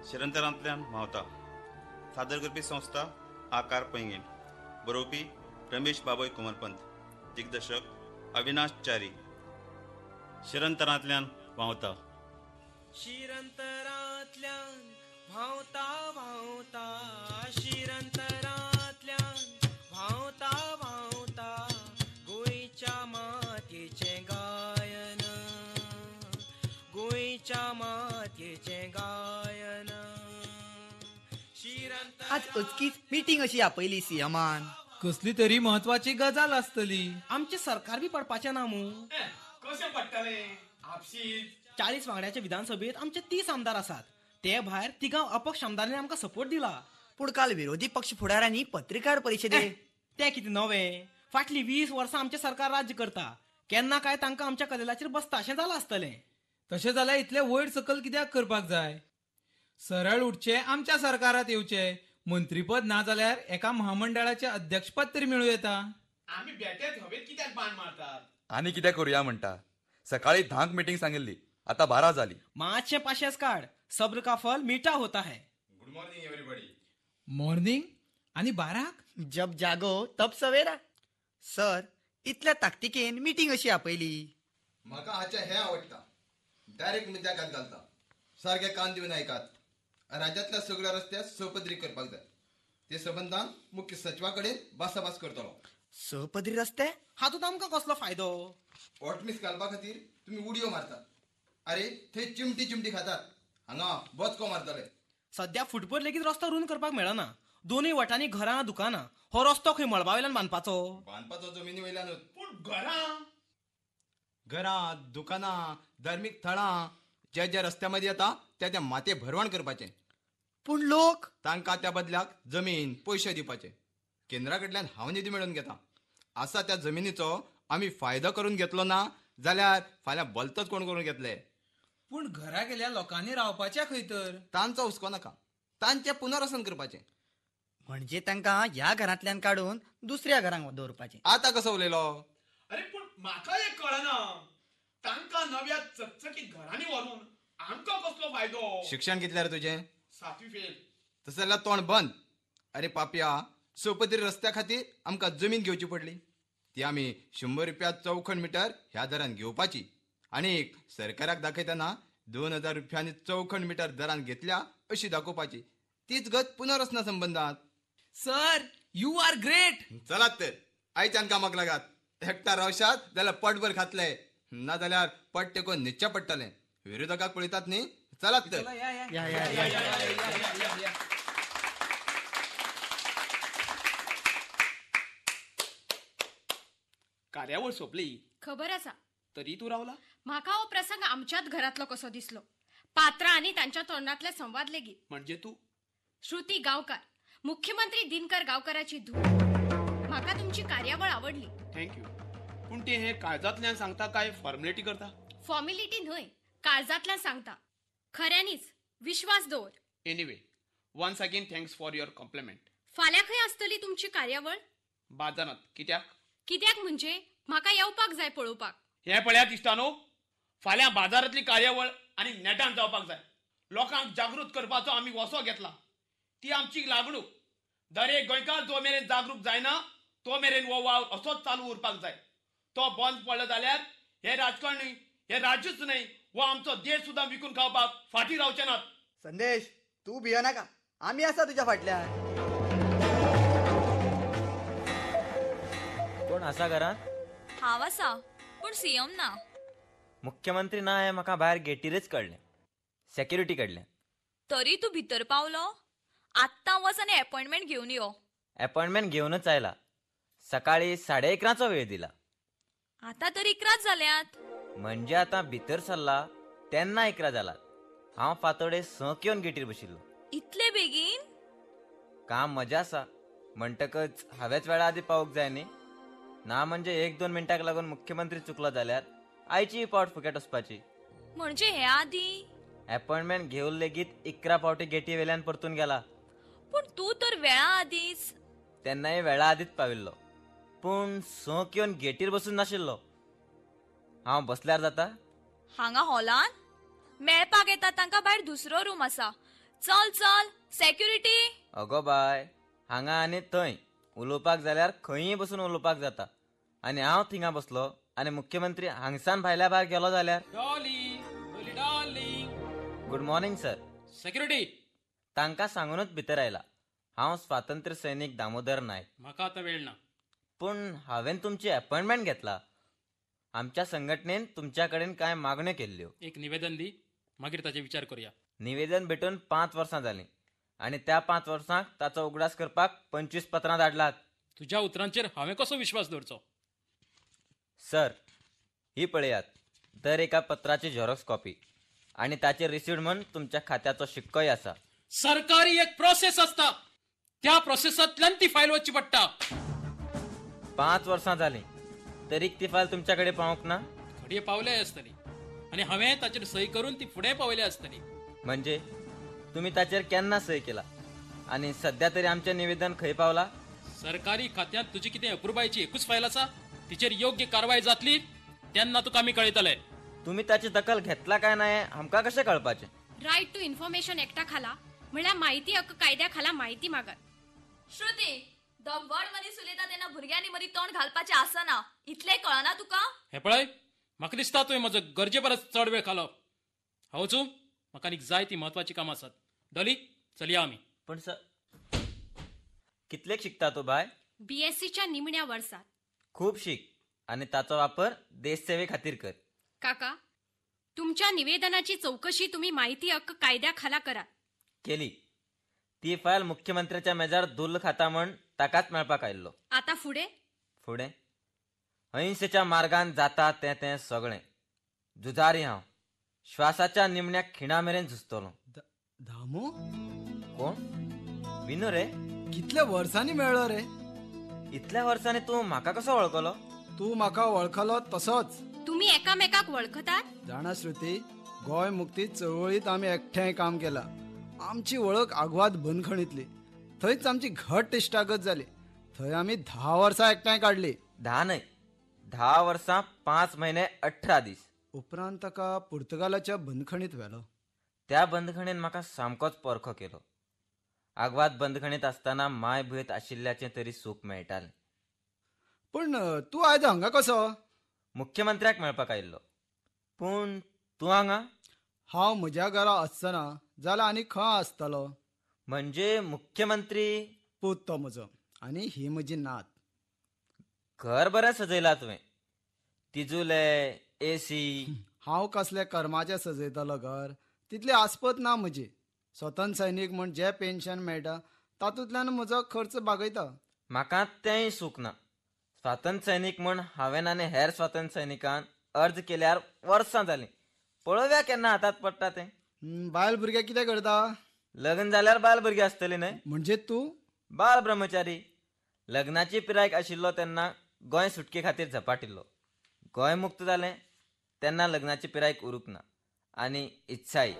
शिरंतरांतल्यान व्हांवता. सादर करपी संस्था आकार पैंगीण. बरोवपी रमेश बाबय कुमरपंत. दिग्दर्शक अविनाश च्यारी. शिरंतरांतल्यान व्हांवता. शिरंतरांतल्यान व्हांवता व्हांवता, शिरंतरांतल्यान व्हांवता व्हांवता, गोंयच्या मातयेचें गायन, गोंयच्या मातयेचें गायन. आज अचकीत मिटींग अशी आपयली सीएमान. कसली तरी म्हत्वाची गजाल आसतली. आमचें सरकार बी पडपाचें ना मू. कशें पडटलें? आपशीच 40 वांगड्याच्या विधानसभेत आमचे 30 आमदार आसात. ते भायर तिगां अपक्ष आमदारांनी आमकां सपोर्ट दिला. पूण काल विरोधी पक्ष फुडारांनी पत्रकार परिशदे ते कितें नवें? फाटलीं 20 वर्सां आमचें सरकार राज्य करता. केन्ना काय तांकां आमच्या कदेलाचेर बसता अशें जालां आसतलें. तशें जाल्यार इतलें वयर सकल कित्याक करपाक जाय? सरळ उठचें, आमच्या सरकारात येवचें. मंत्रीपद ना जाल्यार एका महामंडळाचें अध्यक्षपद तरी मेळूं येता. आमी बेठेच हवेत कित्याक बाण मारतात? आनी कितें करुया म्हणटा? सकाळी 10 मिटींग सांगिल्ली, आता 12 जाली. मातशें पाशेंस काड, सब्र का फल मीठा होता है. Good morning everybody. Morning आनी 12? जब जागो तब सवेरा. सर, इतल्या ताकतिकेन मिटींग अशी आपयली. म्हाका हाचे हे आवडटा. डायरेक्ट मुद्द्याक हात घालता. सारके कान दिवन आयकात. राज्यांतल्या सगळ्या रस्त्यार सपदरी करपाक जाय. ते संबंदान मुख्य सचिवा कडेन भासाभास करतलो. सपदरी रस्ते? हातूंत आमकां कसलो फायदो? हॉटमिक्स घालपा खातीर तुमी उडयो मारतात. अरे थंय चिमटी चिमटी खातात, हांगा बचको मारतले. सद्या फुटभर लेगीत रस्तो रूंद करपाक मेळना. दोनूय वटांनी घरां दुकानां. हो रस्तो खंय मळबा वयल्यान बांदपाचो? बांदपाचो जमिनी वयल्यानूच. पूण घरां घरां दुकानां धार्मीक थळां ज्या ज्या रस्त्या मदीं येता त्या त्या मातये भरवण करपाचें. पूण लोक तांकां त्या बदल्याक जमीन पयशे दिवपाचे. केंद्रा कडल्यान हांव निधी मेळोवन घेता. आसा त्या जमिनीचो आमी फायदो करून घेतलो ना जाल्यार फाल्यां बलतच कोण करून घेतले? पूण घरा गेल्या लोकांनी रावपाचें खंय तर? तांचो हुस्को नाका, तांचें पुनर्वसन करपाचें. म्हणजे तांकां ह्या घरांतल्यान काडून दुसऱ्या घरांक दवरपाचें. आतां कसो उलयलो? अरे पूण म्हाका एक कळना, तांकां नव्या चकचकीत घरांनी व्हरून आमकां कसलो फायदो? शिक्षण कितलें रे तुजें? 7वी फेल. तशें जाल्यार तोंड बंद. अरे पापया, सोपदरी रस्त्या खातीर आमकां जमीन घेवची पडली. ती आमी 100 रुपया चौखण मिटर ह्या दरान घेवपाची आनी सरकाराक दाखयतना 2000 रुपयांनी चौखण मिटर दरान घेतल्या अशी दाखोवपाची. तीच गत पुनर्वसना संबंदात. Sir, you R great. चलात तर आयच्यान कामाक लागात. एकटा रावशात जाल्यार पटभर खातले, ना जाल्यार पट टेकून न्हिदचें पडटलें. विरोधकाक पळयतात न्ही. चलात तर. कार्यावळ सोंपली खबर आसा. तरी तूं रावला? म्हाका हो प्रसंग आमच्याच घरातलो कसो दिसलो. पात्रां आनी तांच्या तोंडातले संवाद लेगीत. म्हणजे तूं? श्रुती गांवकार, मुख्यमंत्री दिनकर गांवकाराची धूव. म्हाका तुमची कार्यावळ आवडली. Thank you. पूण ते हे काळजांतल्यान सांगता काय फॉर्मेलिटी करता? फॉर्मेलिटी न्हय, काळजांतल्यान सांगता. खऱ्यांनीच विश्वास दवर. Anyway, once again thanks for your compliment. फाल्यां खंय आसतली तुमची कार्यावळ? बाजारांत. कित्याक? कित्याक म्हणजे म्हाका येवपाक जाय पळोवपाक. हे पळयात इश्टानो, फाल्यां बाजारांतली कार्यावळ आनी नेटान जावपाक जाय. लोकांक जागृत करपाचो आमी वसो घेतला, ती आमची लागणूक. दरेक गोंयकार जो मेरेन जागरूक जायना तो मेरेन हो वावर असोच चालू उरपाक जाय. तो बंद पडलो जाल्यार हे राजकारणी, हे राज्यूच न्हय, हो आमचो देश सुद्दां विकून खावपाक फाटीं रावचे नात. संदेश, तूं भियो नाका, आमी आसा तुज्या फाटल्यान. कोण आसा घरांत? हांव आसा, पूण सीएम ना. मुख्यमंत्री ना हें म्हाका भायर गेटीरच कळ्ळें, सेक्युरिटी कडल्यान. तरी तूं भितर पावलो? आत्तां वच आनी अपॉयंटमेंट घेवन यो. अपॉयंटमेंट घेवनच आयला. सकाळी 11:30 वेळ दिला. आतां तर 11 जाल्यात. म्हणजे आतां भितर सरला तेन्ना 11 जालात. हांव फांतोडे 6 येवन गेटीर बशिल्लो. इतले बेगीन? काम मजा आसा म्हणटकच हांवेंच वेळा आदी पावूंक जाय न्ही. ना म्हणजे 1-2 मिनटाक लागून मुख्यमंत्री चुकलो जाल्यार आयची पावट फुकट वचपाची. म्हणजे हे आदी अपॉइंटमेंट घेवन लेगीत 11 फावटी गेटी वेल्यान परतून गेला. पूण तूं तर वेळा आदीच. तेन्नाय वेळा आदीच पाविल्लो, पूण 6 येवन गेटीर बसून नाशिल्लो. हांव बसल्यार जाता? हांगा हॉलान मेळपाक येता तांकां भायर दुसरो रूम आसा, चल चल, सेक्युरिटी. अगो बाय, हांगा आनी थंय उलोवपाक जाल्यार खंयय बसून उलोवपाक जाता. आनी हांव थिंगा बसलो आनी मुख्यमंत्री हांगसान भायल्या भायर गेलो जाल्यार. Dolly, Dolly darling. Good morning sir. Security. तांकां सांगूनच भितर आयला. हांव स्वातंत्र्य सैनीक दामोदर नायक. म्हाका आतां वेळ ना. पूण हांवें तुमची अपॉयंटमेंट घेतला. आमच्या संघटनेन तुमच्या कडेन कांय मागण्यो केल्ल्यो. एक निवेदन दी, मागीर ताचे विचार करूया. निवेदन भेटून 5 वर्सां जालीं आनी त्या 5 वर्सांक ताचो उगडास करपाक 25 पत्रां धाडलात. तुज्या उतरांचेर हांवें कसो विश्वास दवरचो? सर, ही पळयात दर एका पत्राची झेरॉक्स कॉपी आनी ताचेर रिसीव्ड म्हूण तुमच्या खात्याचो शिक्कोय आसा. सरकारी एक प्रोसेस आसता, त्या प्रोसेसांतल्यान ती फायल वचची पडटा. 5 वर्सां जालीं तरीक ती फायल तुमच्या कडेन पावंक ना. घडये पावल्या आसतली आनी हांवें ताचेर सही करून ती फुडें पावयल्या आसतली. म्हणजे तुमी ताचेर केन्ना सही केला आनी सद्या तरी आमचें निवेदन खंय पावला? सरकारी खात्यांत तुजी कितें अपुरबायेची एकूच फायल आसा, तिचेर योग्य कारवाय जातली तेन्ना तुका आमी कळयतले. तुमी ताची दखल घेतला काय नाही आमकां कशें कळपाचें? रायट टू इन्फॉर्मेशन एक्टा खाला म्हळ्यार माहिती हक्क कायद्या खाला माहिती मागात. श्रुती, दोग व्हड मनीस उलयता तेन्ना भुरग्यांनी मदीं तोंड घालपाचें आसना, इतलें कळना तुका? हें पळय, म्हाका दिसता तुवें म्हजो गरजे परस चड वेळ खालो. हांव वचूं, म्हाका आनीक जाय ती म्हत्वाचीं कामां आसात. डॉली, चलया आमी. पूण सर, कितलेक शिकता तूं बाय? बीएससीच्या निमण्या वर्सात. खूब शीक आनी ताचो वापर देशसेवे खातीर कर. काका, तुमच्या निवेदनाची चौकशी तुम्ही माहिती हक्क कायद्या खाला करात. केली. ती फायल मुख्यमंत्र्याच्या मेजार धुल्ल खाता म्हण ताकाच मेळपाक आयिल्लो. आता फुडें? फुडें अहिंसेच्या मार्गान जाता तें तें सगळें. झुजारी हांव, श्वासाच्या निमण्या खिणा मेरेन झुजतलो. दामू? कोण? विनू रे. कितल्या वर्सांनी मेळ्ळो रे. इतल्या वर्सांनी तूं म्हाका कसो वळखलो? तूं म्हाका वळखलो तसोच. तुमी एकामेकाक वळखतात? जाणा श्रुती, गोंय मुक्ती चळवळींत आमी एकठांय काम केलां. आमची वळख आगवाद बंदखणींतली. थंयच आमची घट इश्टागत जाली. थंय आमी 10 वर्सां एकठांय काडली. 10 न्हय, 10 वर्सां 5 म्हयने 18 दीस. उपरांत ताका पुर्तुगालाच्या बंदखणींत व्हेलो. त्या बंदखणीन म्हाका सामकोच परखो केलो. आगवाद बंदखणींत आसतना मायभुंयेंत आशिल्ल्याचें तरी सूख मेळटालें. पूण तूं आयज हांगा कसो? मुख्यमंत्र्याक मेळपाक आयिल्लो. पूण तूं हांगा? हांव म्हज्या घरा आसतना जाल्यार आनी खंय आसतलो? म्हणजे मुख्यमंत्री पूत तो म्हजो आनी ही म्हजी नात. घर बरें सजयलां तुवें, तिजुले, एसी. हांव कसले कर्माचें सजयतलो घर, तितली आस्पत ना म्हजी. स्वतंत्र सैनीक म्हूण जें पेन्शन मेळटा तातूंतल्यान म्हजो खर्च भागयता. म्हाका तेंय सूख ना. स्वातंत्र्य सैनीक म्हूण हांवें आनी हेर स्वातंत्र्य सैनिकान अर्ज केल्यार वर्सां जालीं. पळोवया केन्ना हातांत पडटा तें. बायल भुरगें कितें करता? लग्न जाल्यार बायल भुरगीं आसतली न्हय? म्हणजे तूं बाल ब्रह्मचारी. लग्नाची पिराय आशिल्लो तेन्ना गोंय सुटके खातीर झपाटिल्लो. गोंय मुक्त जालें तेन्ना लग्नाची पिराय उरूंक ना आनी इत्साय.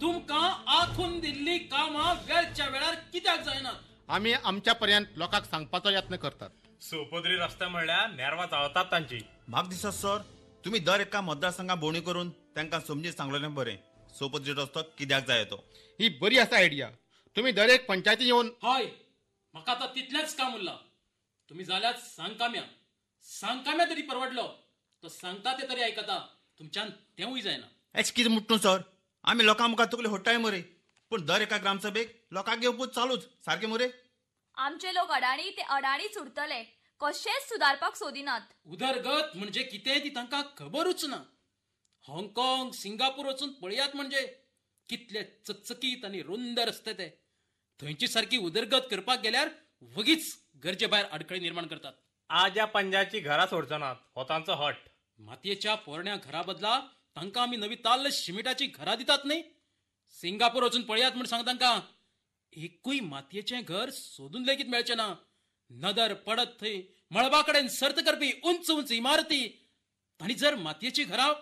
तुमकां आखून दिल्ली कामां वेळच्या वेळार कित्याक जायना? आमी आमच्या पर्यंत लोकांक सांगपाचो यत्न करतात. सोपदरी रस्ते म्हणल्यार नेरवां चाळतात तांची. म्हाका दिसता सर, तुमी दर एका मतदारसंघात भोंवडी करून तांकां समजून सांगलेलें बरें सोपदरी रस्तो कित्याक जाय तो. ही बरी आसा आयडिया. तुमी दर एक पंचायती येवन. हय, म्हाका आतां तितलेंच काम उरलां. तुमी जाल्यार सांगकाम्या सांगकाम्या तरी परवडलो तो सांगता ते तरी आयकता, तुमच्यान तेंवूय जायना. एक्सक्यूज मुट्टू सर, आमी लोकां मुखार तकली होट्टाय मरे, पूण दर एका ग्रामसभेक लोकांक घेवपूच चालूच सारकें मरे. आमचे लोक अडाणी ते अडाणीच उरतले, कशेंच सुदारपाक सोदिनात. उदरगत म्हणजे कितें ती तांकां खबरूच ना. हाँगकाँग, सिंगापूर वचून पळयात म्हणजे कितले चकचकीत आनी रुंद रस्ते ते. थंयची सारकी उदरगत करपाक गेल्यार वगीच गरजे भायर आडखळी निर्माण करतात. आज्या पंजाची घरां सोडचो नात हो तांचो हट. मातयेच्या पोरण्या घरा बदला तांकां आमी नवी ताल्ल शिमिटाची घरां दितात न्ही. सिंगापूर वचून पळयात म्हूण सांग तांकां, एकूय मातयेचें घर सोदून लेगीत मेळचें ना. नदर पडत थंय मळबा कडेन सर्त करपी उंच उंच इमारती. तांणी जर मातयेची घरां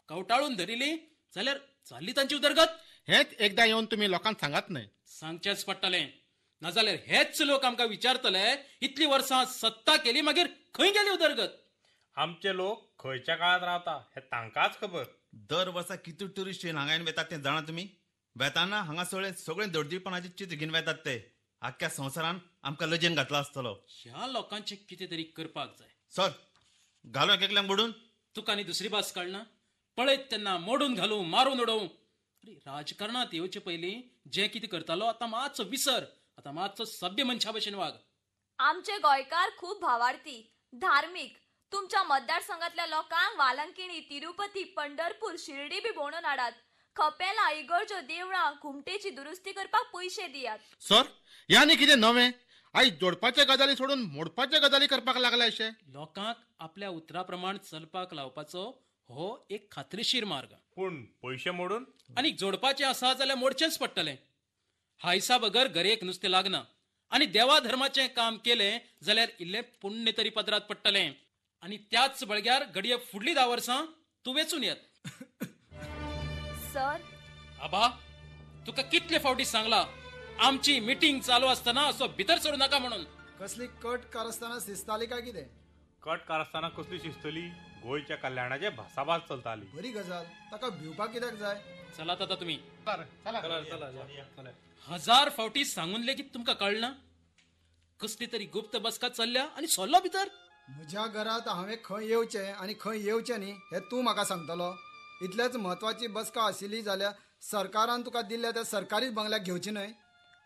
कवटाळून धरिल्ली जाल्यार जाल्ली तांची उदरगत. हेंच एकदां येवन तुमी लोकांक सांगात न्हय. सांगचेंच पडटलें, नाजाल्यार हेच लोक आमकां विचारतले इतली वर्सां सत्ता केली मागीर खंय गेली उदरगत. आमचे लोक खंयच्या काळात रावता हे तांकांच खबर. दर वर्सा कितू ट्युरिस्ट येवन हांगा येवन वेतात तें जाणा तुमी? वेताना हांगा सगळे सगळे दळदीरपणाचें चित्र घेवन वेतात ते. आख्ख्या संवसारान आमकां लजेन घातला आसतलो. ह्या लोकांचें कितें तरी करपाक जाय. सर घालूं एक एकल्यांक मोडून? तुका आनी दुसरी भास कळना? पळयत तेन्ना मोडून घालूं, मारून उडोवं. अरे राजकारणांत येवचे पयलीं जें कितें करतालो आतां मातसो विसर. आतां मातसो सभ्य मनशा भशेन वाग. आमचे गोंयकार खूब भावार्थी, धार्मीक. तुमच्या मतदारसंघातल्या लोकांक वालंकिणी, तिरुपती, पंढरपूर, शिर्डी बी भोंवडोवन हाडात. खपेलां, इगर्जो, देवळां, घुमटेची दुरुस्ती करपाक पयशे दियात. सर ह्या न्ही कितें नवें? आयज जोडपाच्या गजाली सोडून मोडपाच्या गजाली करपाक लागले अशे. लोकांक आपल्या उतरा प्रमाण चलपाक लावपाचो हो एक खात्रीशीर मार्ग. पूण पयशे मोडून आनी जोडपाचें आसा जाल्यार मोडचेंच पडटलें. हायसा बगर गरेक नुस्तें लागना. आनी देवा धर्माचें काम केलें जाल्यार इल्लें पुण्य तरी पदरात पडटलें. आनी त्याच बळग्यार घडये फुडली 10 वर्सां तूं वेचून येत. सर आबा तुका कितले फावटी सांगला आमची मिटींग चालू आसतना असो भितर सरू नाका म्हणून. कसली कट कारस्थाना शिजताली काय कितें? कट कारस्थाना कसली शिजतली? गोंयच्या कल्याणाचे भासाभास चलताली. बरी गजाल, ताका भिवपाक कित्याक जाय? चलात आता तुमी. चला चला. 1000 फावटी सांगून लेगीत तुमकां कळना? कसली तरी गुप्त बसका चल्ल्या आनी सोल्लो भितर. म्हज्या घरांत हांवें खंय येवचें आनी खंय येवचें न्ही हें तूं म्हाका सांगतलो? इतलेच म्हत्वाची बसका आशिल्ली जाल्यार सरकारान तुका दिल्ल्या त्या सरकारी बंगल्याक घेवची न्हय?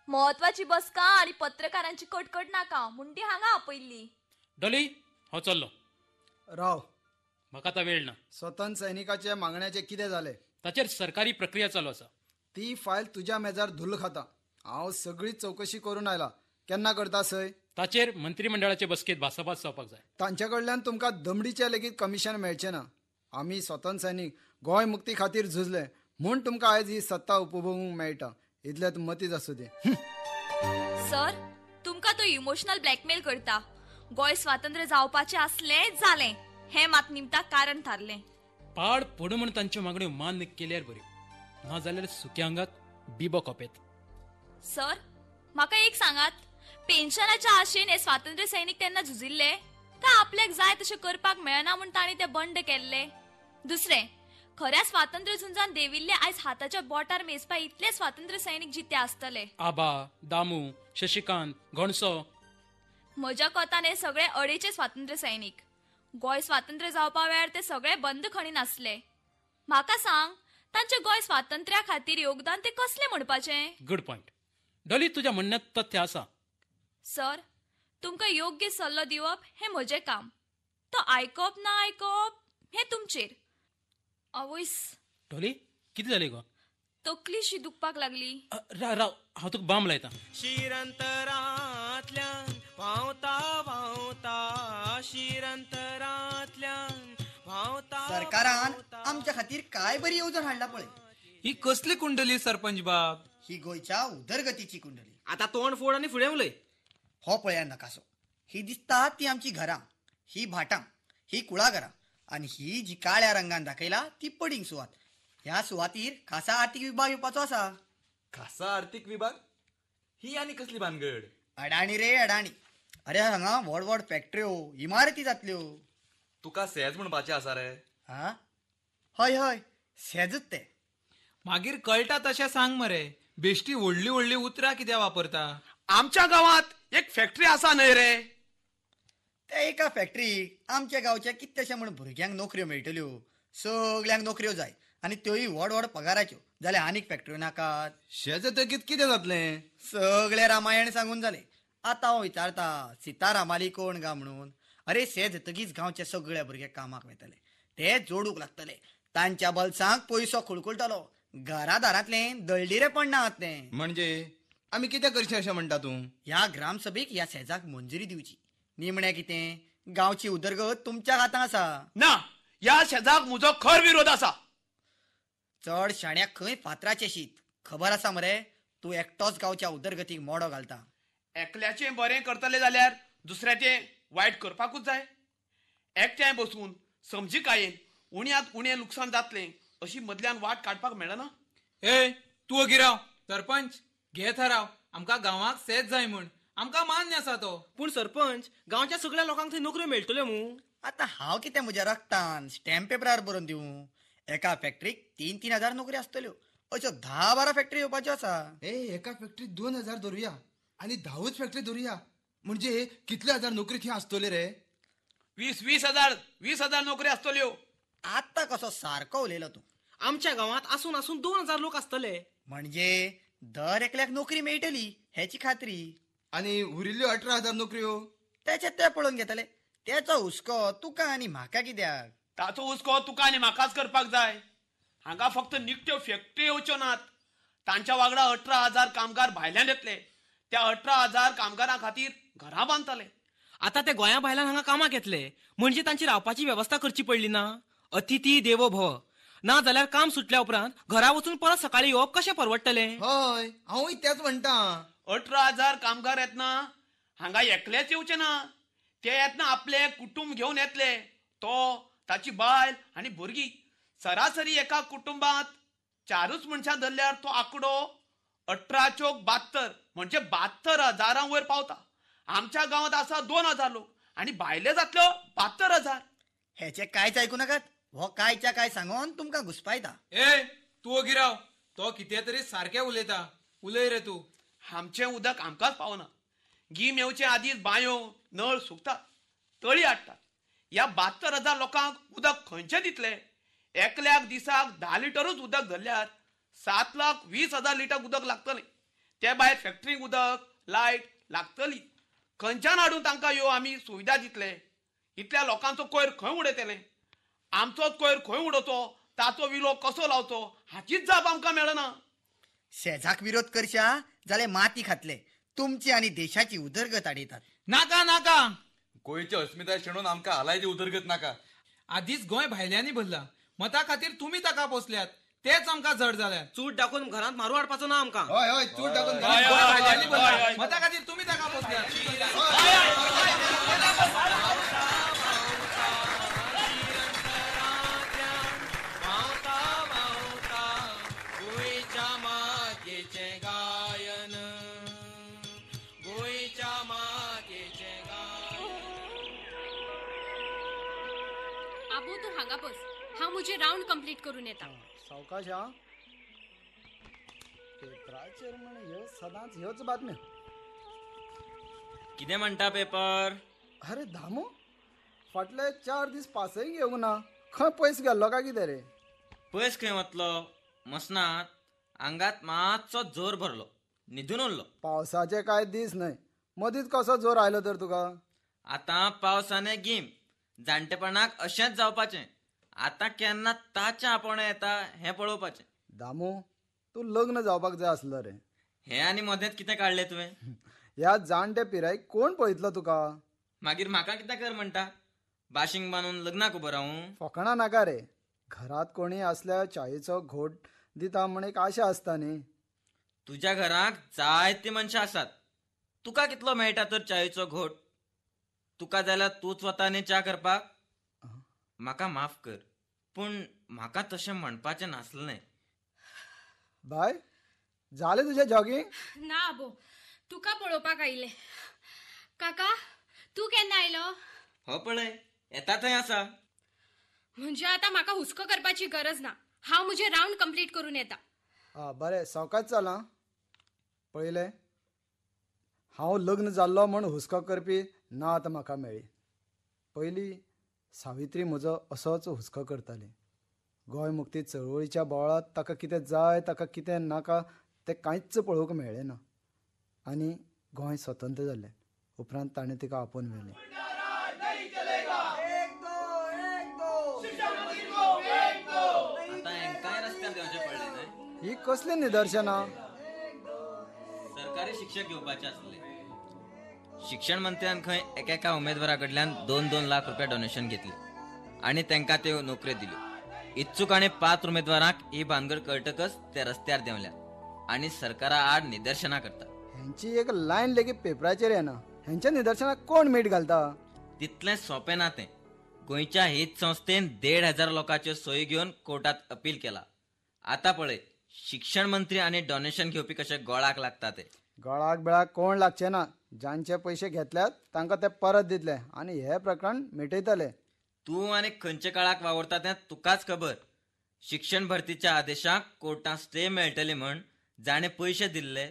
म्हत्वाची बसका आनी पत्रकारांची कटकट नाका म्हूण ती हांगा आपयल्ली. डॉली हांव चल्लो. राव, म्हाका आतां वेळ ना. स्वतंत्र सैनिकाचे मागण्याचें कितें जालें? ताचेर सरकारी प्रक्रिया चालू आसा. ती फायल तुज्या मेजार धुल्ल खाता. हांव सगळी चवकशी करून आयला. केन्ना करता सय? ताचेर मंत्रीमंडळाचे बसकेत भासाभास जावपाक जाय. तांच्या कडल्यान तुमकां दमडीचें लेगीत कमिशन मेळचें ना. आमी स्वतंत्र सैनीक गोंय मुक्ती खातीर झुजले म्हूण तुमकां आयज ही सत्ता उपभोगूंक मेळटा. इतलेंच मतीच आसूं दी. सर तुमकां तो इमोशनल ब्लॅकमेल करता. गोंय स्वातंत्र्य जावपाचें आसलें जालें हें मात निमताक कारण थारलें. पाड पडूं म्हूण तांच्यो मागण्यो मान्य केल्यार बऱ्यो, ना जाल्यार सुक्या आंगाक बिबो कोपेत. सर म्हाका एक सांगात, पेन्शनाच्या आशेन हे स्वातंत्र्य सैनीक तेन्ना झुजिल्ले काय आपल्याक जाय तशें करपाक मेळना म्हूण तांणी ते बंड केल्ले? दुसरें, खऱ्या स्वातंत्र्य झुंजान देविल्ले आयज हाताच्या बोटार मेजपा इतले स्वातंत्र्य सैनीक जिते आसतले. आबा, दामू, शशिकांत, घोणसो. म्हज्या कोतान हे सगळे अडेचे स्वातंत्र्य सैनीक. गोंय स्वातंत्र्य जावपा वेळार ते सगळे बंदखणीन आसले. म्हाका सांग तांचे गोंय स्वातंत्र्या खातीर योगदान ते कसलें म्हणपाचें? गुड पॉयंट डॉली, तुज्या म्हणण्यात तथ्य आसा. सर तुमकां योग्य सल्लो दिवप हें म्हजें काम. तो आयकप ना आयकप हें तुमचेर. आवयस. डॉली कितें जालें गो? तकलीशी दुखपाक लागली. राव, हांव तुका बाम लायता. शिरंतरांतल्यान व्हांवता व्हांवता, शिरंतरांतल्यान व्हांवता. सरकारान आमच्या खातीर काय बरी येवजण हाडला पळय. ही कसली कुंडली सरपंच बाब? ही गोंयच्या उदरगतीची कुंडली. आतां तोंड फोड आनी फुडें उलय. हो पळया नकासो. ही दिसता ती आमची घरां, ही भाटां, ही कुळागरां आनी ही जी काळ्या रंगान दाखयला ती पडींग सुवात. ह्या सुवातीर खासा आर्थीक विभाग येवपाचो आसा. खासा आर्थीक विभाग? ही आनी कसली भानगड? अडाणी रे अडाणी. अरे हांगा व्हड व्हड फॅक्टऱ्यो, इमारती जातल्यो. तुका सेज म्हणपाचें आसा रे? हा, हय हय सेजच ते. मागीर कळटा तशें सांग मरे. बेश्टी व्हडली व्हडली उतरां कित्याक वापरता? आमच्या गांवांत एक फॅक्टरी आसा न्हय रे? त्या एका फॅक्टरीक आमच्या गांवच्या कितल्याशा म्हूण भुरग्यांक नोकऱ्यो मेळटल्यो. सगल्यांक नोकऱ्यो जाय आनी त्योय व्हड व्हड पगाराच्यो. जाल्यार आनीक फॅक्टऱ्यो नाकात? शेज जातकीच कितें जातलें? सगळें रामायण सांगून जालें. आतां हांव विचारता सीतारामाली कोण गा म्हणून. अरे शेज जातकीच गांवचे सगळे भुरगे कामाक वयतले, ते जोडूंक लागतले, तांच्या बल्सांक पयसो खुळखुळटलो, घरा दारांतलें दळडिरेपण ना तें. म्हणजे आमी कितें करचें अशें म्हणटा तूं? ह्या ग्रामसभेक ह्या सेजाक मंजुरी दिवची. निमणें कितें, गांवची उदरगत तुमच्या हातांत आसा. ना, ह्या शेजाक म्हजो खर विरोध आसा. चड शाण्याक खंय फातराचें शीत. खबर आसा मरे, तूं एकटोच गांवच्या उदरगतीक मोडो घालता. एकल्याचें बरें करतले जाल्यार दुसऱ्याचें वायट करपाकूच जाय. एकठांय बसून समजिकायेन उण्यांत उणें लुकसाण जातलें अशी मदल्यान वाट काडपाक मेळना. ए तूं ओगी राव. सरपंच घे थाराव, आमकां गांवाक सेज जाय म्हूण. आमकां मान्य आसा तो. पूण सरपंच, गांवच्या सगळ्या लोकांक थंय नोकऱ्यो मेळटल्यो मूं? आतां हांव कितें म्हज्या रक्तान स्टॅम्प पेपरार बरोवन दिवं? एका फॅक्टरीक 3-3 हजार नोकरी आसतल्यो, अश्यो 10-12 फॅक्टरी येवपाच्यो आसा. ए, एका फॅक्टरीत 2,000 धरुया आनी 10च फॅक्टरी धरुया, म्हणजे कितले हजार नोकरी थंय आसतल्यो रे? 20-20 हजार, 20 हजार नोकरी आसतल्यो. आतां कसो सारको उलयलो तूं. आमच्या गांवांत आसून आसून 2,000 लोक आसतले, म्हणजे दर एकल्याक नोकरी मेळटली हेची खात्री. आनी उरिल्ल्यो 18,000 नोकऱ्यो तेचे ते पळोवन घेतले. तेचो हुस्को तुका आनी म्हाका कित्याक? ताचो हुस्को तुका आनी म्हाकाच करपाक जाय. हांगा फक्त निखट्यो फॅक्टरी येवच्यो नात, तांच्या वांगडा 18,000 कामगार भायल्यान येतले. त्या 18,000 कामगारां खातीर घरां बांदतले. आतां ते गोंया भायल्यान हांगा कामाक येतले म्हणजे तांची रावपाची वेवस्था करची पडली ना. अतिथी देवो भव. ना जाल्यार काम सुटल्या उपरांत घरा वचून परत सकाळी येवप कशें परवडटलें? हय, हांवूय तेच म्हणटा. 18,000 कामगार येतना हांगा एकलेच येवचे ना, ते येतना आपले कुटुंब घेवन येतले. तो, ताची बायल आनी भुरगीं. सरासरी एका कुटुंबांत 4च मनशां धरल्यार तो आंकडो 18 चौक 72 म्हणजे 72,000 वयर पावता. आमच्या गांवांत आसा 2,000 लोक आनी भायले जातल्यो 72,000. हेचे कांयच आयकू नाकात, हो कायच्या काय सांगोन तुमकां घुसपायता. ए, तूं ओगी राव, तो कितें तरी सारकें उलयता. उलय रे तूं. आमचें उदक आमकांच पावना. गीम येवचे आदींच बांयो नळ सुकतात, तळी हाडटात. ह्या 72,000 लोकांक उदक खंयचें दितले? एकल्याक दिसाक 10 लिटरूच उदक धरल्यार 7,20,000 लिटर उदक लागतलें. ते भायर फॅक्टरीक उदक, लायट लागतली. खंयच्यान हाडून तांकां ह्यो आमी सुविधा दितले? इतल्या लोकांचो कोयर खंय उडयतले? आमचोच कोयर खंय उडोवचो, ताचो विलो कसो लावचो, हाचीच जाप आमकां मेळना. शेजाक विरोध करशा जाल्यार माती खातले. तुमची आनी देशाची उदरगत आडयतात. नाका नाका, गोंयची अस्मिताय शेणून आमकां आलायती उदरगत नाका. आदींच गोंय भायल्यांनी भरला, मता खातीर तुमी ताका पोसल्यात, तेच आमकां जड जाल्यात. चूट दाखोवन घरांत मारू हाडपाचो ना आमकां. हय हय, चूट दाखोवन भायल्यांनी भरला, मता खातीर तुमी ताका पोसल्यात. आबू, तूं हांगा बस, हांव म्हजें रावंड कंप्लीट करून येता. सावकाश हा, पेपराचेर म्हण ह्यो सदांच ह्योच बातम्यो. कितें म्हणटा पेपर? अरे दामू, फाटले 4 दीस पासय घेवंक ना. खंय पयस गेल्लो काय कितें रे? पयस खंय वतलो, मसनात आंगात मातसो जोर भरलो, न्हिदून उरलो. पावसाचे काय दीस न्हय, मदींच कसो जोर आयलो तर तुका? आतां पावसाने गीम, जाणटेपणाक अशेंच जावपाचें. आतां केन्ना ताचें आपोवणें येता हें पळोवपाचें. दामू, तूं लग्न जावपाक जाय आसलो रे. हें आनी मदेंच कितें काडलें तुवें? ह्या जाणटे पिरायेक कोण पळयतलो तुका? मागीर म्हाका कितें कर म्हणटा? बाशींग बांदून लग्नाक उबो रावूं? फकाणां नाका रे. घरांत कोणी आसल्यार च्यायेचो घोट दिता म्हण एक आशा आसता न्ही. तुज्या घराक जायतीं मनशां आसात, तुका कितलो मेळटा तर च्यायेचो घोट? तुका जाल्यार तूंच वता न्ही च्या करपाक. म्हाका माफ कर, पूण म्हाका तशें म्हणपाचें नासलें. बाय, जालें तुजें जॉगिंग? ना आबो, तुका पळोवपाक आयिल्लें. काका, तूं केन्ना आयलो? हो पळय, येता थंय आसा. म्हणजे आतां म्हाका हुस्को करपाची गरज ना. हांव म्हजें रावंड कंप्लीट करून येता. आ बरें, सावकाश चल. आं, पळयलें, हांव लग्न जाल्लो म्हण हुस्को करपी ना आतां म्हाका मेळ्ळी. पयलीं सावित्री म्हजो असोच हुस्को करताली. गोंय मुक्ती चळवळीच्या बोवाळांत ताका कितें जाय, ताका कितें नाका तें कांयच पळोवंक मेळ्ळें ना. आनी गोंय स्वतंत्र जालें उपरांत ताणें तिका आपोवन व्हेलें. आतां हेंकांय रस्त्यार देंवचें पडलें न्हय? ही कसलीं निदर्शनां? सरकारी शिक्षक घेवपाचे आसले. शिक्षण मंत्र्यान खंय एकेका उमेदवारा कडल्यान 2-2 लाख रुपया डोनेशन घेतले आनी तांकां त्यो नोकऱ्यो दिल्यो. इत्सूक आनी पात्र उमेदवारांक ही भानगड कळटकच ते रस्त्यार देंवल्यात आनी सरकारा आड निदर्शनां करतात. हेंची एक लायन लेगीत पेपराचेर येना. हेंच्या निदर्शनाक कोण मीठ घालता? तितलें सोंपें ना तें. गोंयच्या हीत संस्थेन 1,500 लोकांच्यो सोयी घेवन कोर्टात अपील केला. आतां पळय शिक्षण मंत्री आनी डोनेशन घेवपी कशे गोळाक लागता ते. गळाक बिळाक कोण लागचे ना. जांचे पयशे घेतल्यात तांकां ते परत दितले आनी हे प्रकरण मिटयतले. तूं आनी खंयच्या काळाक वावुरता तें तुकाच खबर. शिक्षण भरतीच्या आदेशाक कोर्टांत स्टे मेळटली म्हण जाणें पयशे दिल्ले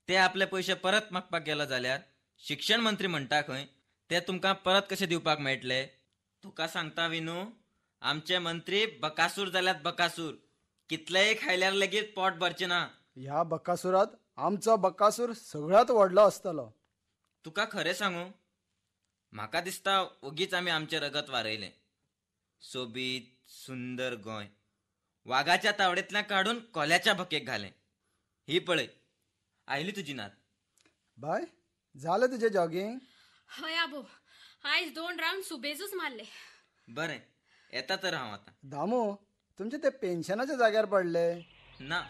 ते आपले पयशे परत मागपाक गेलो जाल्यार शिक्षण मंत्री म्हणटा खंय ते तुमकां परत कशे दिवपाक मेळटले? तुका सांगता विनू, आमचे मंत्री बकासूर जाल्यात बकासूर. कितलेय खायल्यार लेगीत पोट भरचें ना. ह्या बकासुरात आमचो बकासूर सगळ्यांत व्हडलो आसतलो. तुका खरें सांगू, म्हाका दिसता ओगीच आमी आमचें रगत वारयलें. सोबीत सुंदर गोंय वागाच्या तावडेंतल्यान काडून कोल्याच्या भकेक घालें. ही पळय आयली तुजी नात. बाय, जालें तुजें जॉगिंग? हय आबो, आयज 2 रावंड सुबेजूच मारले. बरें, येता तर हांव आतां. दामू, तुमचे ते पेन्शनाच्या जाग्यार पडले ना?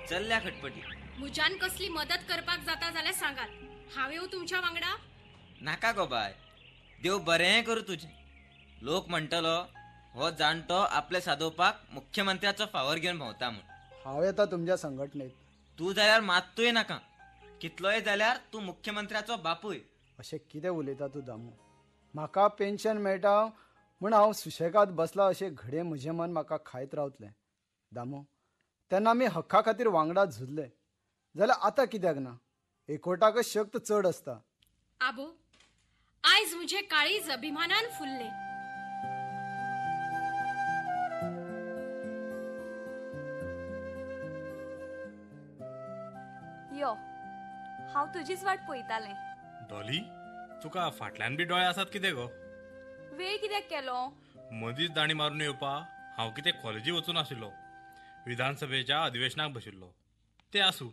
चल्ल्या खटपटी. म्हज्यान कसली मदत करपाक जाता जाल्यार सांगात. हांव येवं तुमच्या वांगडा? नाका गो बाय, देव बरें करूं तुजें. लोक म्हणटलो हो जाणटो आपले सादोवपाक मुख्यमंत्र्याचो फावर घेवन भोंवता म्हूण. हांव येता तुमच्या संघटनेत. तूं जाल्यार मात्तूय नाका. कितलोय जाल्यार तूं मुख्यमंत्र्याचो बापूय. अशें कितें उलयता तूं दामू? म्हाका पेन्शन मेळटा म्हूण हांव सुशेगाद बसला अशें घडये म्हजें मन म्हाका खायत रावतलें. दामू, तेन्ना आमी हक्का खातीर वांगडा झुजले जाल्यार आतां कित्याक ना? एकवटाकच शक्त चड आसता. आबो, आयज म्हजें काळीज अभिमानान फुल्लें. यो, हांव तुजीच वाट पळयतालें. डॉली, तुका फाटल्यान बी डोळे आसात कितें गो? वेळ कित्याक केलो? मदींच दाणी मारून येवपा हांव कितें कॉलेजी वचून आशिल्लो, विधानसभेच्या अधिवेशनाक बशिल्लो. ते आसूं,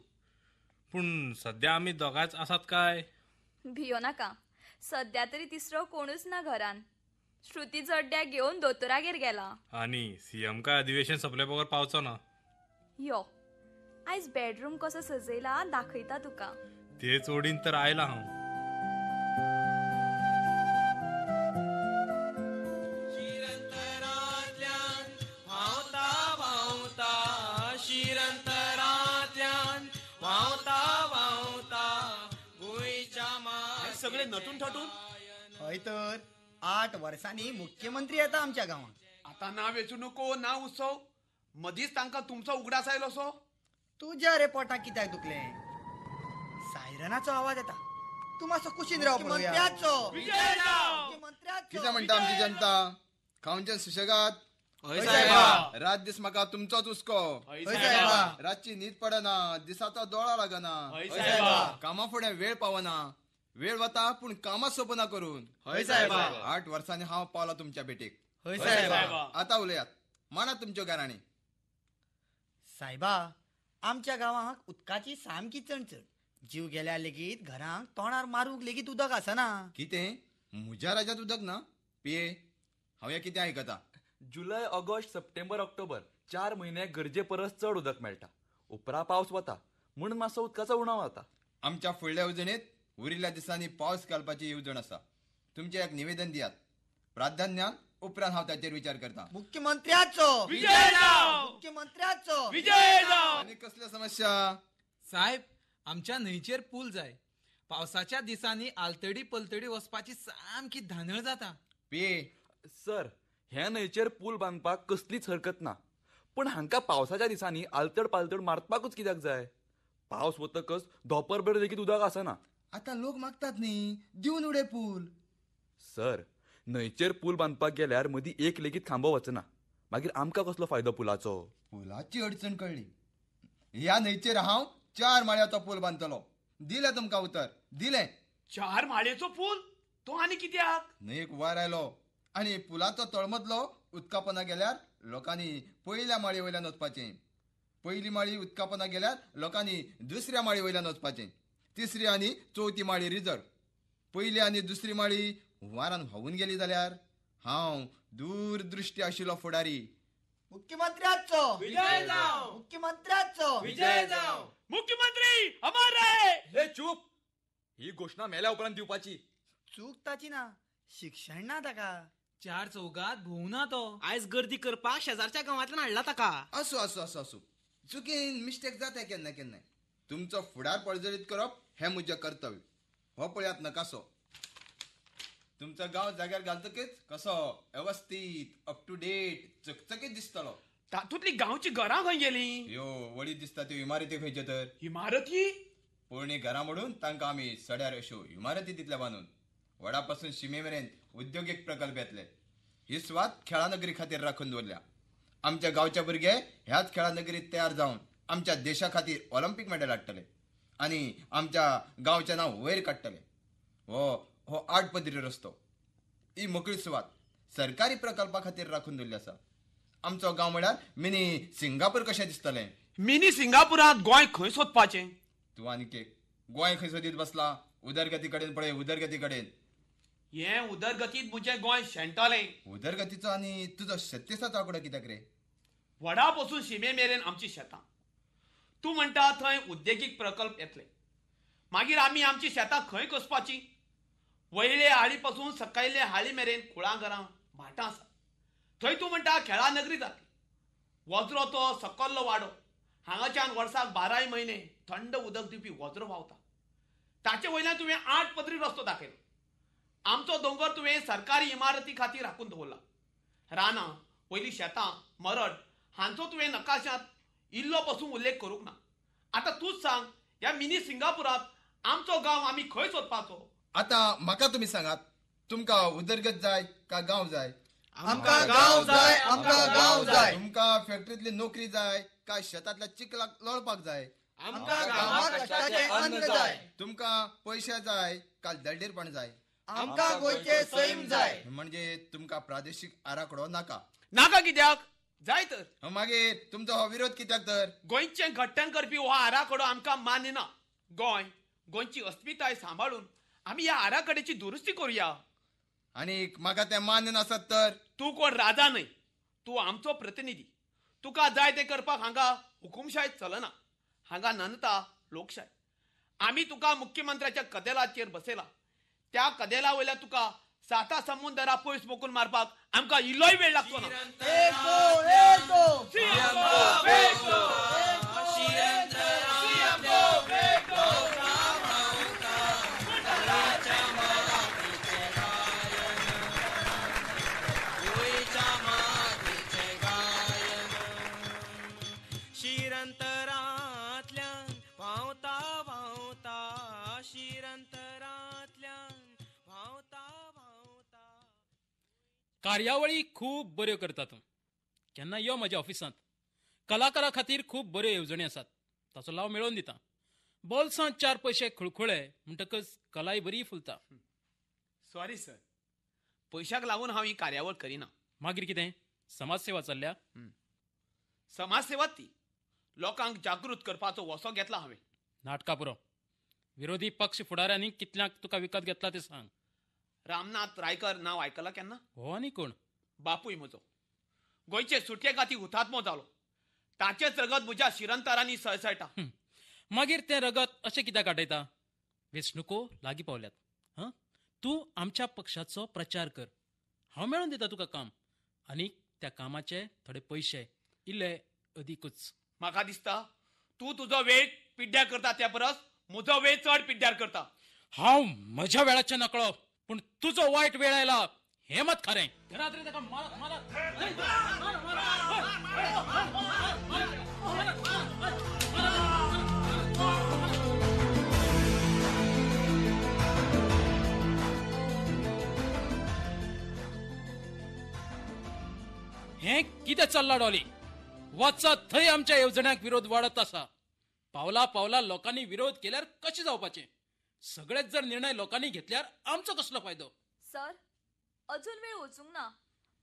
पूण सद्या आमी दोगांच आसात काय? भियो नाका, सद्या तरी तिसरो कोणूच ना घरान. श्रुती जड्ड्याक घेवन दोतोरागेर गेला. आनी सीएम काय अधिवेशन सोंपले बगर पावचो ना. यो, आयज बेडरूम कसो सजयला दाखयता तुका. तेच ओडीन तर आयला हांव. सगळे नटून थटून. हय तर, 8 वर्सांनी मुख्यमंत्री येता आमच्या गांवांत. आतां ना वेंचणुको ना उत्सव, मदींच तांकां तुमचो उगडास आयलो सो? तुज्या रे पोटाक कित्याक दुखलें? सायरनाचो आवाज येता, तूं मातसो कुशीन राव. कितें म्हणटा आमची जनता? खावचे सुशेगाद. रात दीस म्हाका तुमचोच हुस्को. रातची न्हीद पडना, दिसाचो दोळो लागना, कामा फुडें वेळ पावना. वेळ वता पूण कामां सोंपना करून. 8 वर्सांनी हांव पावला तुमच्या भेटेक. आतां उलयात, मानात तुमच्यो गाराणी. सायबा, आमच्या गांवाक उदकाची सामकी चणचण. जीव गेल्यार लेगीत घरांक तोंडार मारूंक लेगीत उदक आसना. कितें म्हज्या राज्यांत उदक ना? पिये, हांव हें कितें आयकता? जुलय, ऑगस्ट, सप्टेंबर, ऑक्टोबर 4 म्हयने गरजे परस चड उदक मेळटा. उपरा पावस वता म्हूण मातसो उदकाचो उणाव जाता. आमच्या फुडल्या येवजणेंत उरिल्ल्या दिसांनी पावस घालपाची येवजण आसा. तुमचें एक निवेदन दियात प्राधान्यान, उपरांत हांव ताचेर विचार करता. मुख्यमंत्र्याचो विजय जावं, मुख्यमंत्र्याचो विजय जावं. आनी कसल्यो समस्या? साहेब, आमच्या न्हंयचेर पूल जाय. पावसाच्या दिसांनी आलतडी पलतडी वचपाची सामकी धानळ जाता. पिये सर, ह्या न्हंयचेर पूल बांदपाक कसलीच हरकत ना, पूण हांकां पावसाच्या दिसांनी आलतड पालतड मारपाकूच कित्याक जाय? पावस वतकच धोंपरभर लेगीत उदक आसना. आतां लोक मागतात न्ही, दिवन उडय पूल. सर, न्हंयचेर पूल बांदपाक गेल्यार मदीं एक लेगीत खांबो वचना, मागीर आमकां कसलो फायदो पुलाचो? पुलाची अडचण कळ्ळी. ह्या न्हंयचेर हांव 4 माळ्याचो पूल बांदतलो. दिलें तुमकां उतर, दिलें. 4 माळ्याचो पूल? तो आनी कित्याक? न्हंयेक हुंवार आयलो आनी पुलाचो तळमदलो उदकापना गेल्यार लोकांनी पयल्या माळये वयल्यान वचपाचें. पयली माळी उदकापना गेल्यार लोकांनी दुसऱ्या माळये वयल्यान वचपाचें. तिसरी आनी चवथी माळी रिजर्व. पयली आनी दुसरी माळी हुंवारान व्हांवून गेली जाल्यार हांव दूरदृश्टी आशिल्लो फुडारी. मुख्यमंत्र्याचो विजय जावं, मुख्यमंत्र्याचो विजय जावं, मुख्यमंत्री अमर रहे. हे चूप, ही घोशणा मेल्या उपरांत दिवपाची. चूक ताची ना, शिक्षण ना ताका. 4 चौगात भोंवना तो. आयज गर्दी करपाक शेजारच्या गांवांतल्यान हाडला ताका. आसूं आसूं आसूं आसूं, चुकीन मिस्टेक जाता केन्ना केन्नाय. तुमचो फुडार पर्जळीत करप हें म्हजें कर्तव्य. हो पळयात नकासो. तुमचो गांव जाग्यार घालतकीच कसो वेवस्थीत, अप टू डेट, चकचकीत दिसतलो. तातूंतली गांवची घरां खंय गेली? ह्यो वळी दिसता त्यो इमारती खंयच्यो तर? इमारती? पोरणी घरां मोडून तांकां आमी सड्यार अश्यो इमारती दितले बांदून. वडा पासून शिमे मेरेन उद्योगीक प्रकल्प येतले. ही सुवात खेळानगरी खातीर राखून दवरल्या. आमच्या गांवचे भुरगे ह्याच खेळानगरीत तयार जावन आमच्या देशा खातीर ऑलिम्पिक मेडल हाडटले आनी आमच्या गांवचें नांव वयर काडटले. हो 8 पदरी रस्तो, ही मोकळी सुवात सरकारी प्रकल्पा खातीर राखून दवरली आसा. आमचो गांव म्हळ्यार मिनी सिंगापूर कशें दिसतलें. मिनी सिंगापुरांत गोंय खंय सोदपाचें? तूं आनी एक गोंय खंय सोदीत बसला? उदरगती कडेन पळय, उदरगती कडेन. हे उदरगतीत म्हजें गोंय शेणटलें. उदरगतीचो आनी तुजो 36 आंकडो कित्याक रे? वडा पसून शिमे मेरेन आमची शेतां. तूं म्हणटा थंय उद्देगीक प्रकल्प येतले, मागीर आमी आमची शेतां खंय कसपाची? वयले हाळी पासून सकयले हाळी मेरेन कुळागरां, भाटां आसा. थंय तूं म्हणटा खेळां नगरी जातली. वज्रो तो सकल्लो वाडो, हांगाच्यान वर्साक 12 म्हयने थंड उदक दिवपी वज्रो व्हांवता. ताचे वयल्यान तुवें 8 पदरी रस्तो दाखयलो. आमचो दोंगर तुवें सरकारी इमारती खातीर राखून दवरला. रानां, वयलीं शेतां, मरड हांचो तुवें नकाशांत इल्लो पसून उल्लेख करूंक ना. आतां तूंच सांग, ह्या मिनी सिंगापुरांत आमचो गांव आमी खंय सोदपाचो? आतां म्हाका तुमी सांगात, तुमकां उदरगत जाय काय गांव जाय? आमकां गांव जाय, आमकां गांव जाय. तुमकां फॅक्टरींतली नोकरी जाय काय शेतांतल्या चिखलाक लोळपाक जाय? आमकां गांवांत कश्टाचें अन्न जाय. तुमकां पयशे जाय काय दळडीरपण जाय? आमकां गोंयचें सैम जाय. म्हणजे तुमकां प्रादेशीक आराखडो नाका? नाका कित्याक? जाय तर. मागीर तुमचो हो विरोध कित्याक तर? गोंयचें घट्टण करपी हो आराखडो आमकां मान्य ना. गोंय, गोंयची अस्मिताय सांबाळून आमी ह्या आराखड्याची दुरुस्ती करुया. आनी म्हाका तें मान्य नासत तर? तूं कोण राजा न्हय, तूं आमचो प्रतिनिधी. तुका जाय तें करपाक हांगा हुकुमशाय चलना. हांगा नंदता लोकशाय. आमी तुका मुख्यमंत्र्याच्या कदेलाचेर बसयला. त्या कदेला वयल्या तुका 7 समुंदरा पयस मोकून मारपाक आमकां इल्लोय वेळ लागचो ना. शिरंतरांतल्यान व्हांवता व्हांवता, शिरंतरांतल्यान व्हांवता व्हांवता. कार्यावळी खूब बऱ्यो करता तूं. केन्ना यो म्हज्या ऑफिसांत. कलाकारा खातीर खूब बऱ्यो येवजण्यो आसात, ताचो लाव मेळोवन दिता. बोल्सांत 4 पयशे खुळखुळे म्हणटकच कलाय बरी फुलता. सॉरी सर, पयशाक लागून हांव ही कार्यावळ करिना. मागीर कितें, समाजसेवा चल्ल्या? समाजसेवा ती लोकांक जागृत करपाचो वसो घेतला हांवें. नाटकां पुरो. विरोधी पक्ष फुडाऱ्यांनी कितल्यांक तुका विकत घेतला तें सांग. रामनाथ रायकर नांव आयकलां केन्ना? हो आनी कोण? बापूय म्हजो गोंयचे सुटके खातीर हुतात्मो जालो. ताचेंच रगत म्हज्या शिरंतरांनी सळसळटा. मागीर तें रगत अशें कित्याक आटयता? वेंचणुको लागीं पावल्यात. हां, तूं आमच्या पक्षाचो प्रचार कर, हांव मेळोवन दिता तुका काम. आनी त्या कामाचे थोडे पयशे इल्ले अदिकूच. म्हाका दिसता तूं तुजो वेळ पिड्ड्यार करता त्या परस म्हजो वेळ चड पिड्ड्यार करता. हांव म्हज्या वेळाचें नकळो, पूण तुजो वायट वेळ आयला हें मात खरें. घरात रे ताका मारात मारात. हें कितें चल्लां डॉली? वचत थंय आमच्या येवजण्यांक विरोध वाडत आसा. पावला पावला लोकांनी विरोध केल्यार कशें जावपाचें? सगळेच जर निर्णय लोकांनी घेतल्यार आमचो कसलो फायदो? सर, अजून वेळ वचूंक ना.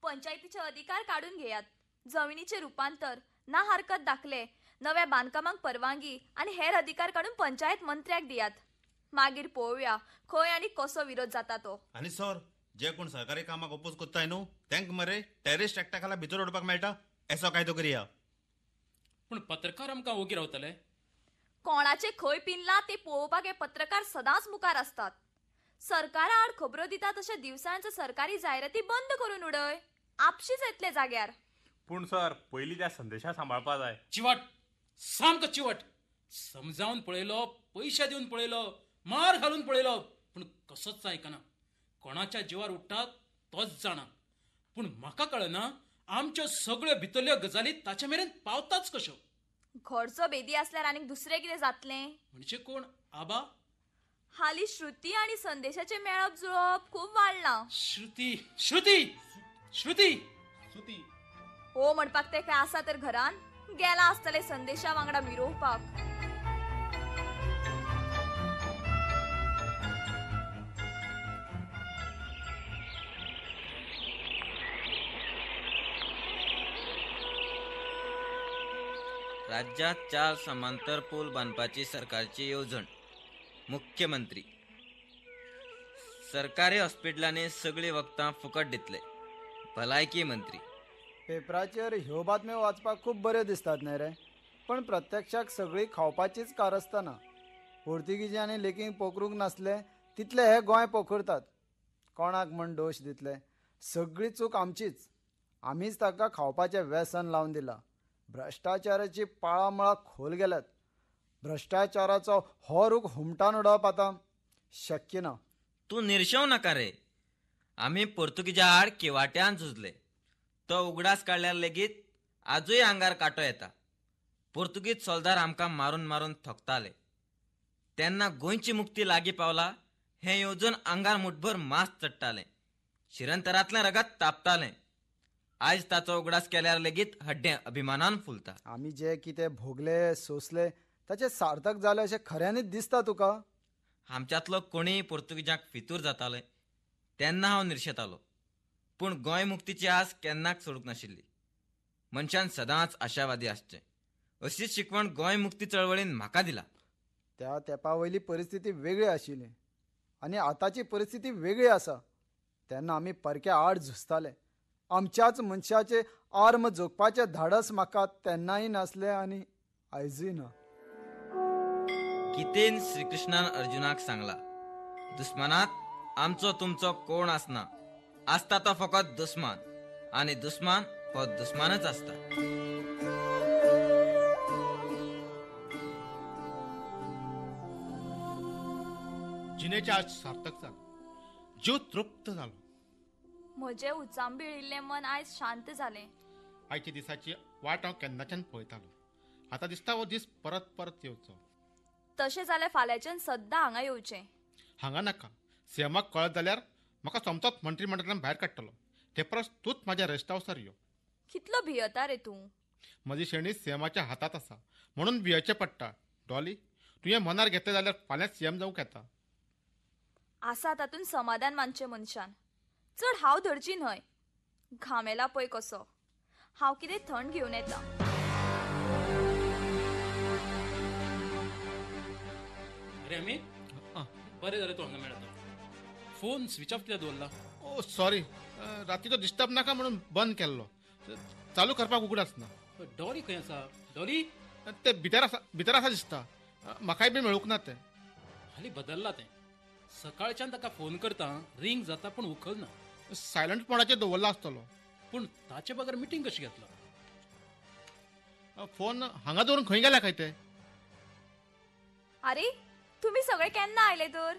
पंचायतीचे अधिकार काडून घेयात, जमिनीचे रुपांतर, ना हरकत दाखले, नव्या बांदकामांक परवानगी आनी हेर अधिकार काडून पंचायत मंत्र्याक दियात. मागीर पळोवया खंय आनी कसो विरोध जाता तो. आनी सर, जे कोण सरकारी कामाक ओपोज करताय न्हू तांकां मरे टेररिस्ट एक्टा खाला भितर उडोवपाक मेळटा असो कायदो करया. पूण पत्रकार आमकां ओगी रावतले? कोणाचे खंय पिनला ते पळोवपाक हे पत्रकार सदांच मुखार आसतात. सरकारा आड खबरो दिता तशे दिवसांच्यो सरकारी जायराती बंद करून उडय, आपशीच येतले जाग्यार. पूण सर, पयलीं त्या संदेशा सांबाळपा जाय. चिवट, सामको चिवट. समजावन पळयलो, पयशे दिवन पळयलो, मार घालून पळयलो, पूण कसोच आयकना. कोणाच्या जिवार उठ्ठा तोच जाणा, पूण म्हाका कळना आमच्यो सगळ्यो भितरल्यो गजाली ताचे मेरेन पावताच कश्यो. घरचो बेदी असल्यार आनीक दुसरें कितें जातलें? म्हणजे कोण आबा? हालीं श्रुती आनी संदेशाचें मेळप जुळप खूब वाडलां. श्रुती श्रुती श्रुती श्रुती हो म्हणपाक ते काय आसा तर घरान गेला आसतलें संदेशा वांगडा मिरोवपाक. राज्यात 4 समांतर पूल बांदपाची सरकारची येवजण. मुख्यमंत्री. सरकारी हॉस्पिटलांनी सगळीं वखदां फुकट दितले. भलायकी मंत्री. पेपराचेर ह्यो बातम्यो वाचपाक खूब बऱ्यो दिसतात न्हय रे, पण प्रत्यक्षाक सगळी खावपाचीच कारस्थानां. पोर्तुगीजांनी लेगीत पोखरूंक नासले तितले हे गोंय पोखरतात. कोणाक म्हण दोश दितले? सगळी चूक आमचीच. आमीच ताका खावपाचें व्यसन लावन दिलां. भ्रश्टाचाराची पाळां मुळां खोल गेल्यात. भ्रश्टाचाराचो हो रूख हुमटान उडोवप आतां शक्य ना. तूं निर्शेव नाका रे. आमी पोर्तुगीजा आड किवाट्यान झुजले. तो उगडास काडल्यार लेगीत आजूय आंगार कांटो येता. पोर्तुगीज सोल्दार आमकां मारून मारून थकताले. तेन्ना गोंयची मुक्ती लागीं पावला हें येवजून आंगार मुठभर मांस चडटालें. शिरंतरांतलें रगत तापतालें. आयज ताचो उगडास केल्यार लेगीत हड्डें अभिमानान फुलता. आमी जे कितें भोगले सोंसले ताचें सार्थक जालें अशें खऱ्यांनीच दिसता तुका? आमच्यांतलो कोणीय पोर्तुगीजांक फितूर जाताले तेन्ना हांव निर्शेतालो. पूण गोंय मुक्तीची आस केन्नाच सोडूंक नाशिल्ली. मनशान सदांच आशावादी आसचें अशीच शिकवण गोंय मुक्ती चळवळीन म्हाका दिला. त्या तेंपा वयली परिस्थिती वेगळी आशिल्ली आनी आतांची परिस्थिती वेगळी आसा. तेन्ना आमी परक्या आड झुजताले. आमच्याच मनशाचे आर्म जोखपाचें धाडस म्हाका तेन्नाय नासलें आनी आयजूय ना. गीतेन श्रीकृष्णान अर्जुनाक सांगला, दुस्मानात आमचो तुमचो कोण आसना, आसता तो फकत दुस्मान आनी दुस्मान हो दुस्मानच आसता. जिणेचें आज सार्थक जालें. जीव तृप्त जालो. म्हजें उचांबिळिल्लें मन आयज शांत जालें. आयच्या दिसाची वाट हांव केन्नाच्यान पळयतालो. आतां दिसता हो दीस परत परत येवचो. तशें जाल्यार फाल्यांच्यान सद्दां हांगा येवचें. हांगा नाका. सीएमाक कळत जाल्यार म्हाका सोमतोच मंत्रीमंडळान भायर काडटलो. ते परस तूंच म्हाज्या रेस्ट हावसार यो. कितलो भियेता रे तूं? म्हजी शेणी सीएमाच्या हातांत आसा म्हणून भियेचें पडटा. डॉली, तुवें मनार घेतलें जाल्यार फाल्यांच सीएम जावंक येता. आसा तातूंत समाधान मानचें मनशान. चड हांव धरची न्हय. घामेला पळय कसो. हांव कितें थंड घेवन येता. अरे अमित, बरें जालें तूं हांगा मेळता. फोन स्विच ऑफ कित्याक दवरला? ओ सॉरी, रातीचो डिस्टर्ब नाका म्हणून बंद केल्लो. चालू करपाक उगडास ना. डॉली खंय आसा? डॉली तें भितर आसा, भितर आसा दिसता. म्हाकाय बी मेळूंक ना तें. हालीं बदल्ला तें. सकाळच्यान ताका फोन करता, रिंग जाता पूण उखलना. सायलंट मोडाचेर दवरला आसतलो. पूण ताचे बगर मिटींग कशी घेतलो? फोन हांगा दवरून खंय गेला काय ते? अरे तुमी सगळे केन्ना आयले तर?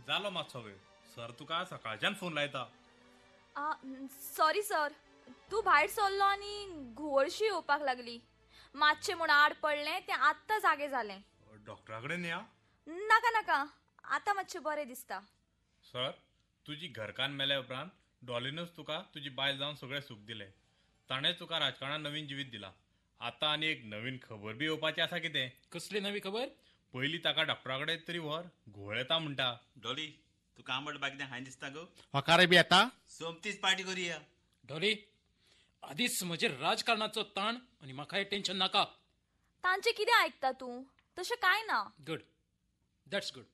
जालो मातसो वेळ. सर तुका सकाळच्यान फोन लायता. सॉरी सर, तूं भायर सरलो आनी घुंवळशी येवपाक लागली. मातशें म्हूण आड पडलें तें आत्तां जागें जालें. डॉक्टरा कडेन या? नाका नाका, आतां मातशें बरें दिसता. सर, तुजी घरकान्न मेल्या उपरांत डॉलीनूच तुका तुजी बायल जावन सगळें सूख दिलें. ताणें तुका राजकारणान नवीन जिवीत दिलां. आतां आनी एक नवीन खबर बी येवपाची आसा कितें? कसली नवी खबर? पयलीं ताका डॉक्टरा कडेन तरी व्हर, घुंवळ येता म्हणटा. डॉली, तुका आंबट बाय कितें खायन दिसता गो? होकारे बी येता? सोमतीच पार्टी करुया. डॉली, आदींच म्हजेर राजकारणाचो ताण आनी म्हाका हें टेन्शन नाका. तांचें कितें आयकता तूं? तशें कांय ना. Good, that's good.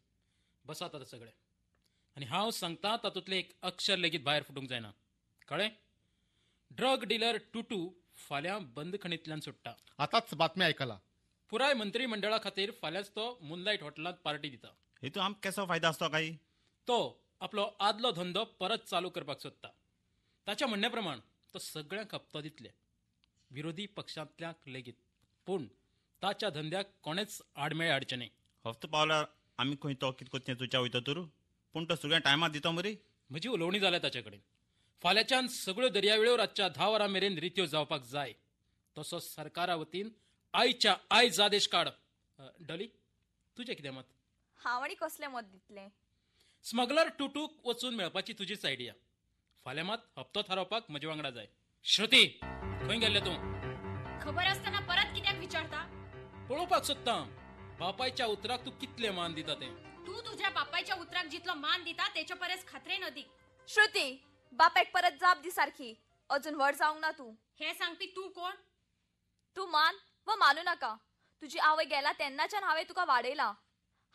बसात आतां सगळे आनी हांव सांगता तातूंतलें एक अक्षर लेगीत भायर फुटूंक जायना. कळ्ळें? ड्रग डिलर टुटू फाल्यां बंदखणींतल्यान सुट्टा. आतांच बातमी आयकला. पुराय मंत्रीमंडळा खातीर फाल्यांच तो मुनलायट हॉटेलांत पार्टी दिता. हेतून आमकां कसो फायदो आसतो काय? तो आपलो आदलो धंदो परत चालू करपाक सोदता. ताच्या म्हणण्या प्रमाण तो सगळ्यांक हप्तो दितले, विरोधी पक्षांतल्यांक लेगीत. पूण ताच्या धंद्याक कोणेच आडमेळ हाडचें न्हय. हप्तो पावल्यार आमी खंय तो कितें करता तुज्या वयता तर, पूण तो सगळ्या टायमार दिता मरे. म्हजी उलोवणी जाल्या ताचे कडेन. फाल्यांच्यान सगळ्यो दर्यावेळो रातच्या 10 वरां मेरेन रित्यो जावपाक जाय. तसो सरकारा वतीन आयच्या आयज आदेश काड. डॉली, तुजें कितें मत? हांव आनी कसलें मत दितलें? स्मगलर टुटूक वचून मेळपाची तुजीच आयडिया. फाल्यां मात हप्तो थारावपाक म्हजे वांगडा जाय. श्रुती, खंय गेल्लें तूं? खबर आसतना परत कित्याक विचारता? पळोवपाक सोदता बापायच्या उतराक तूं कितलें मान दिता तें. तूं तुझ्या बापायच्या उतराक जितलो मान दिता तेच्या परस खात्रेन अदीक. श्रुती, बापायक परत जाप दी सारखी. अजून व्हड जावंक ना तूं. हें सांगपी तूं कोण? तूं मान वा मानू नाका, तुजी आवय गेला तेन्नाच्यान हांवें तुका वाडयला.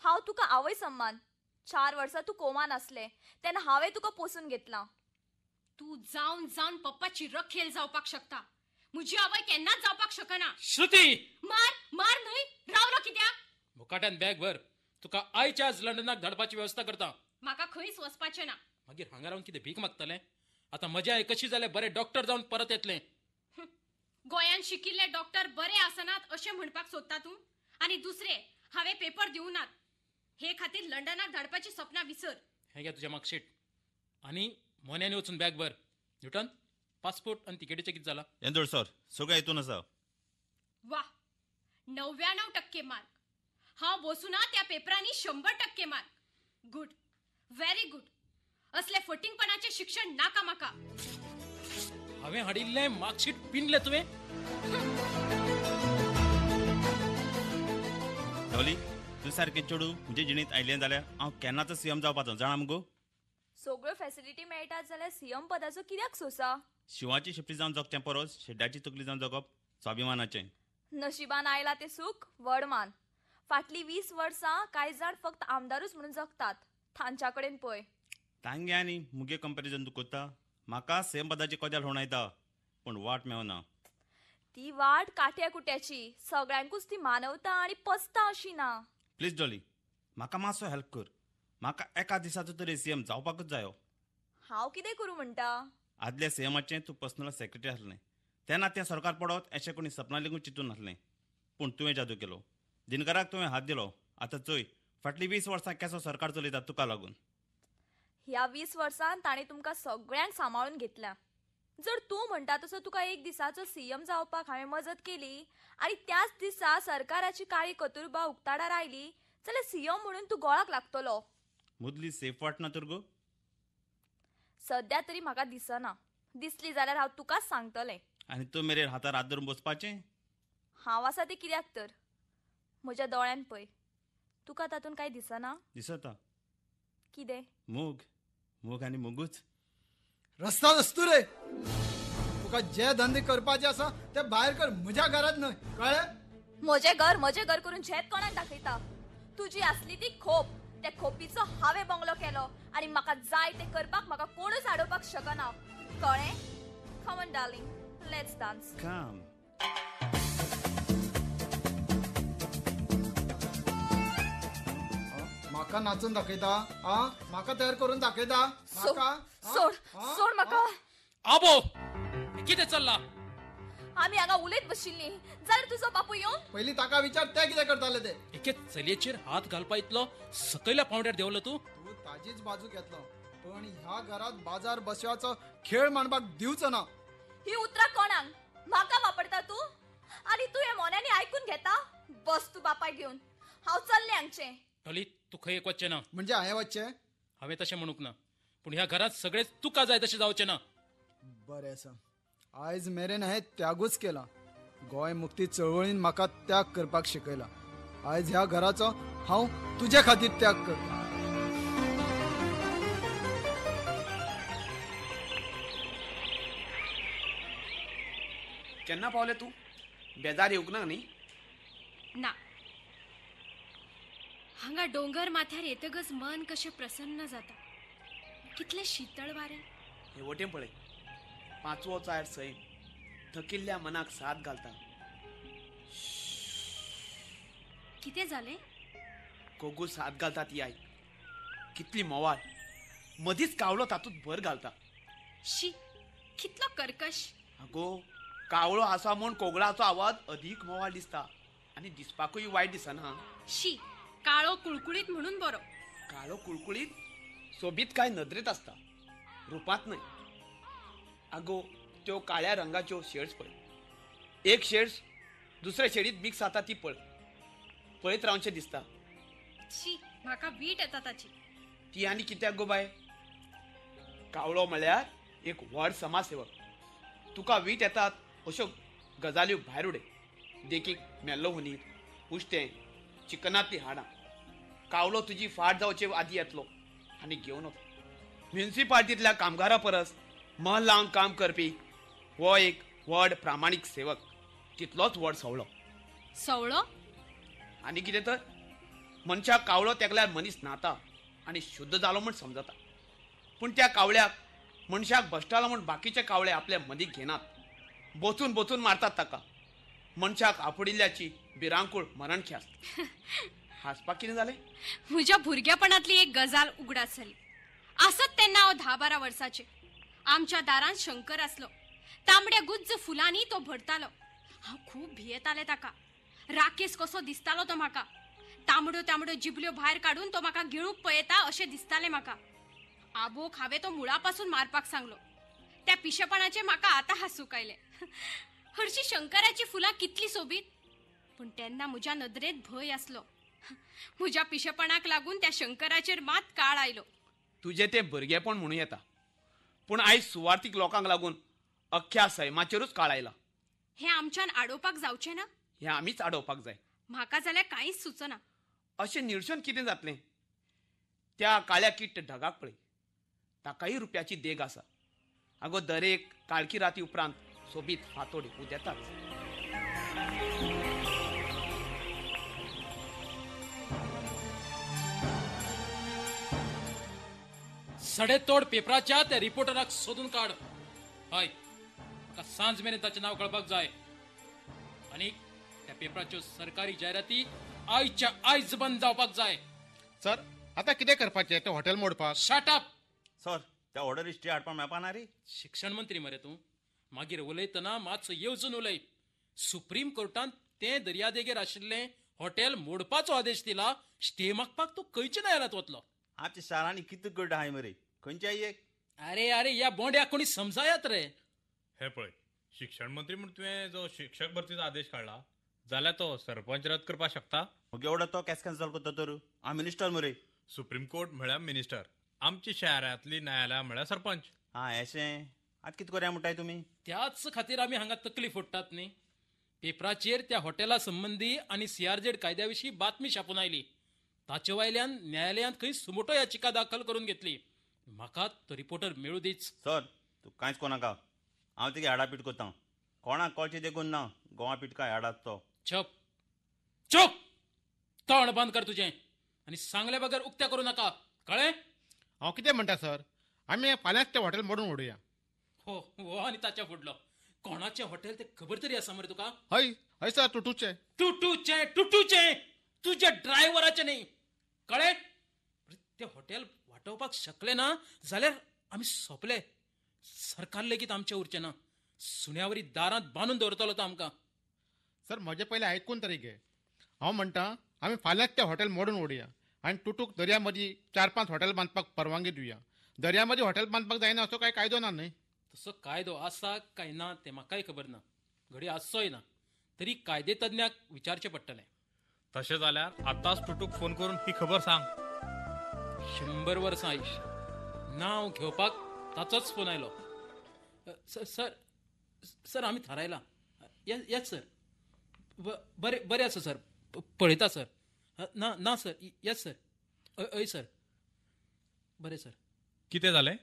हांव तुका आवय सम्मान. 4 वर्सां तूं कोमान आसलें तेन्ना हांवें तुका पोसून घेतलां. तूं जावन जावन पप्पाची रखेल जावपाक शकता, म्हजी आवय केन्नाच जावपाक शकना. श्रुती, मार मार न्हय, रावलो कित्याक? मुकाट्यान बॅग भर, तुका आयच्या आज लंडनाक धाडपाची वेवस्था करता. म्हाका खंयच वचपाचें ना. मागीर हांगा रावन कितें भीक मागतलें? आतां मजा आहे कशी जाल्यार बरे डॉक्टर जावन परत येतलें. गोंयांत शिकिल्ले डॉक्टर बरे आसनात अशें म्हणपाक सोदता तूं? आनी दुसरे, हांवें पेपर दिवनात हे खातीर लंडनाक धाडपाची सपनां विसर. हें घे तुजें मार्कशीट आनी मोन्यांनी वचून बॅग भर. न्यूटन, पासपोर्ट आनी तिकेटीचें कितें जालां? येंदोळ सर, सगळें हितून आसा. वा, 99% मार्क. हांव बसूना त्या पेपरांनी 100% मार्क. Good, very good. असले फटींगपणाचें शिक्षण नाका म्हाका. हांवें हाडिल्लें मार्कशीट पिनलें तुवें? डॉली, तूं सारकें चेडूं म्हजे जिणेंत आयलें जाल्यार हांव केन्नाच सीएम जावपाचो, जाणा मुगो? सगळ्यो फॅसिलिटी मेळटात जाल्यार सीएम पदाचो कित्याक सोसा? शिंवाची शेपटी जावन जगचें परस शेड्याची तकली जावन जगप स्वाभिमानाचें. नशिबान आयला तें सूख व्हड मान. फाटलीं 20 वर्सां कांय जाण फक्त आमदारूच म्हणून जगतात, तांच्या कडेन पळय. तांगे आनी मुगे कंपॅरिजन तूं करता? म्हाका सेम पदाची कदेल होणायता, पूण वाट मेळना. ती वाट काट्या कुट्याची, सगळ्यांकूच ती मानवता आनी पचता अशी ना. प्लीज डॉली, म्हाका मातसो हेल्प कर. म्हाका एका दिसाचो तरी सीएम जावपाकूच जायो. हांव कितें करूं म्हणटा? आदल्या सीएमाचें तूं पर्सनल सेक्रेटरी आसलें तेन्ना तें सरकार पडत अशें कोणी सपना लेगून चिंतून नासलें. पूण तुवें जादू केलो, दिनकराक तुवें हात दिलो. आतां चोय फाटलीं 20 वर्सां केसो सरकार चलयता तुका लागून. ह्या 20 वर्सांत ताणें तुमकां सगळ्यांक सांबाळून घेतल्या. जर तूं म्हणटा तसो तुका एक दिसाचो सीएम जावपाक हांवें मजत केली आनी त्याच दिसा सरकाराची काळी कतुरबा उक्ताडार आयली जाल्यार सीएम म्हणून तूं गोळाक लागतलो. मुदली सेफ वाट ना तर गो? सद्या तरी म्हाका दिसना. दिसली जाल्यार हांव तुकाच सांगतलें. आनी तूं मेरेन हातार हात धरून बसपाचें? हांव आसा तें कित्याक तर? म्हज्या दोळ्यान पळय, तुका तातूंत कांय दिसना? दिसता. कितें? मोग, मोग आनी मोगूच. रस्ता दस्तूर रे, तुका जे धंदे करपाचे आसा ते भायर कर, म्हज्या घरात न्हय, कळ्ळें? म्हजें घर म्हजें घर करून झेत कोणाक दाखयता? तुजी आसली ती खोप, त्या खोपीचो हांवें बंगलो केलो आनी म्हाका जाय तें करपाक म्हाका कोणूच आडोवपाक शकना, कळ्ळें? Come on darling, let's dance. Come. म्हाका नाचून दाखयता? आ, म्हाका तयार करून दाखयता? सोड सोड म्हाका. आबो, कितें चल्ला? आमी हांगा उलयत बशिल्ली जाल्यार तुजो बापूय येवन पयलीं ताका विचार ते कितें करताले ते. एके चलयेचेर हात घालपा इतलो सकयल्या पांवड्यार देंवलो तूं? तूं ताजीच बाजू घेतलो, पण ह्या घरात बाजार बसव्याचो खेळ मांडपाक दिवचो ना. ही उतरां कोणाक? म्हाका वापरता तूं? आनी तूं हे मोन्यांनी आयकून घेता? बस तूं बापाय घेवन, हांव चल्लें हांगचें. डॉली, तूं खंय एक वचचें ना. म्हणजे हांवें वचचें? हांवें तशें म्हणूंक ना, पूण ह्या घरांत सगळें तुका जाय तशें जावचें ना. बरें आसा, आयज मेरेन हांवें त्यागूच केला. गोंय मुक्ती चळवळीन म्हाका त्याग करपाक शिकयला. आयज ह्या घराचो हांव तुजे खातीर त्याग करता. केन्ना पावलें तूं? बेजार येवंक ना न्ही? ना. हांगा डोंगर माथ्यार येतकच मन कशें प्रसन्न जाता. कितलें शीतळ वारें. हे वटेन पळय, पांचवो चार सैम थकिल्ल्या मनाक साथ घालता. कितें जालें? कोगूळ साथ घालता ती आई कितली मोवाळ, मदींच कावळो तातूंत भर घालता. शी, कितलो कर्कश. आगो, कावळो आसा म्हूण कोगळाचो आवाज अदीक मोवाळ दिसता आनी दिसपाकूय वायट दिसना. शी, काळो कुळकुळीत म्हणून बरो. काळो कुळकुळीत सोबीत काय नदरेत आसता. रुपांत न्हय. आगो, त्यो काळ्या रंगाच्यो शेड्स पळय. एक शेड्स दुसऱ्या शेडीत मिक्स जाता ती पळय. पळयत रावचें दिसता. शी, म्हाका वीट येता ताची. ती आनी कित्याक गो बाय? कावळो म्हळ्यार एक व्हड समाजसेवक. तुका वीट येतात अश्यो गजाल्यो भायर उडय. देखीक मेल्लो हुनीर, उश्टें, चिकनांतलीं हाडां. कावळो तुजी फाट जावचे आदी येतलो आनी घेवन वतलो. म्युनिसिपालिटींतल्या कामगारा परस मन लावन काम करपी हो एक व्हड प्रामाणीक सेवक, तितलोच व्हड सवळो. सवळो आनी कितें तर, मनशाक कावळो तेगल्यार मनीस न्हाता आनी शुद्ध जालो म्हूण समजता. पूण त्या कावळ्याक मनशाक भश्टालो म्हूण बाकीचे कावळे आपल्या मदीं घेनात. बोचून बोचून मारतात ताका. मनशाक आफुडिल्ल्याची भिरांकूळ मरण ख्यास्त. हांसपाक कितें जालें? म्हज्या भुरगेपणांतली एक गजाल उगडास जाली. आसत तेन्ना हांव 10-12 वर्साचें. आमच्या दारांत शंकर आसलो. तांबड्या गुज्ज फुलांनी तो भरतालो. हांव खूब भियेतालें ताका. राकेस कसो दिसतालो तो म्हाका. तांबड्यो तांबड्यो जिबल्यो भायर काडून तो म्हाका गिळूंक पळयता अशें दिसतालें म्हाका. आबोक हांवें तो मुळापासून मारपाक सांगलो. त्या पिशेपणाचें म्हाका आतां हांसूंक आयलें. हरशीं शंकराचीं फुलां कितलीं सोबीत, पूण तेन्ना म्हज्या नदरेंत भंय आसलो. म्हज्या पिशेपणाक लागून त्या शंकराचेर मात काळ आयलो. तुजें तें भुरगेपण म्हणूं येता, पूण आयज सुवार्थीक लोकांक लागून अख्ख्या सैमाचेरूच काळ आयला. हें आमच्यान आडोवपाक जावचें ना? हें आमीच आडोवपाक जाय. म्हाका जाल्यार कांयच सुचना. अशें निरशेवन कितें जातलें? त्या काळ्या किट्ट ढगाक पळय, ताकाय रुपयाची देग आसा. आगो, दरेक काळखी राती उपरांत सोबीत फांतोड उदेताच. सडेतोड पेपराच्या त्या रिपोर्टराक सोदून काड. हय, म्हाका सांज मेरेन ताचें नांव कळपाक जाय. आनी त्या पेपराच्यो सरकारी जायराती आयच्या आयज बंद जावपाक जाय. सर, आतां कितें करपाचें? तें हॉटेल मोडपाक? Shut up. Sir, त्या ऑर्डर हिस्ट्री हाडपाक मेळपा ना रे? शिक्षण मंत्री मरे तूं. मागीर उलयतना मातसो येवजून उलय. सुप्रीम कोर्टान तें दर्यादेगेर आशिल्लें हॉटेल मोडपाचो आदेश दिला. स्टे मागपाक तूं खंयच्या न्यायालयांत वतलो? आमच्या शारांनी कितें गड आहाय मरे, खंयच्याय एक. अरे अरे, ह्या बोंड्याक कोणी समजायात रे. हे पळय, शिक्षण मंत्री म्हूण तुवें जो शिक्षक भरतीचो आदेश काडला जाल्यार तो सरपंच रद्द करपाक शकता? मगे एवढो तो केस कॅन्सल करता तर? हांव मिनिस्टर मरे. सुप्रीम कोर्ट म्हळ्यार मिनिस्टर, आमच्या शहरांतली न्यायालया म्हळ्यार सरपंच. हा, अशें आतां कितें करया म्हणटाय तुमी? त्याच खातीर आमी हांगा तकली फोडटात न्ही. पेपराचेर त्या हॉटेला संबंदी आनी सीआरझेड कायद्या विशीं बातमी छापून आयली. ताचे वयल्यान न्यायालयांत खंय सुमोटो याचिका दाखल करून घेतली. म्हाका तो रिपोर्टर मेळूं दीच. सर, तूं कांयच कोनाका. हांव तुगे हाडापीट करता. कोणाक कळचें देखून ना गोवा पिटका हाडात तो. चप चप, तोंड बंद कर तुजें आनी सांगले बगर उक्त्या करूं नाका, कळ्ळें? हांव कितें म्हणटा सर, आमी फाल्यांच तें हॉटेल मोडून उडोवया. हो हो, आनी ताच्या फुडलो कोणाचें हॉटेल तें खबर तरी आसा मरे तुका? हय हय सर, टुटूचें. टुटूचें टुटूचें, तुज्या ड्रायव्हराचें न्ही, कळ्ळें? तें हॉटेल वाटोवपाक शकले ना जाल्यार आमी सोंपले. सरकार लेगीत आमचें उरचें ना. सुण्यावरी दारांत बांदून दवरतलो तो आमकां. सर, म्हजें पयलें आयकून तरी घे. हांव म्हणटा आमी फाल्यांच तें हॉटेल मोडून उडोवया आनी टुटूक दर्या मदीं 4-5 हॉटेल बांदपाक परवानगी दिवया. दर्या मदीं हॉटेल बांदपाक जायना असो कांय कायदो ना न्हय? तसो कायदो आसा काय ना तें म्हाकाय खबर ना, घडये आसचोय ना, तरी कायदे तज्ञाक विचारचें पडटलें. तशें जाल्यार आतांच टुटूक फोन करून ही खबर सांग. 100 वर्सां आयुश्य नांव घेवपाक ताचोच फोन आयलो. सर सर, आमी थारायलां. येस सर, बरें बरें आसा सर, पळयता सर. ना ना सर, येस सर, हय सर, बरें सर. कितें जालें?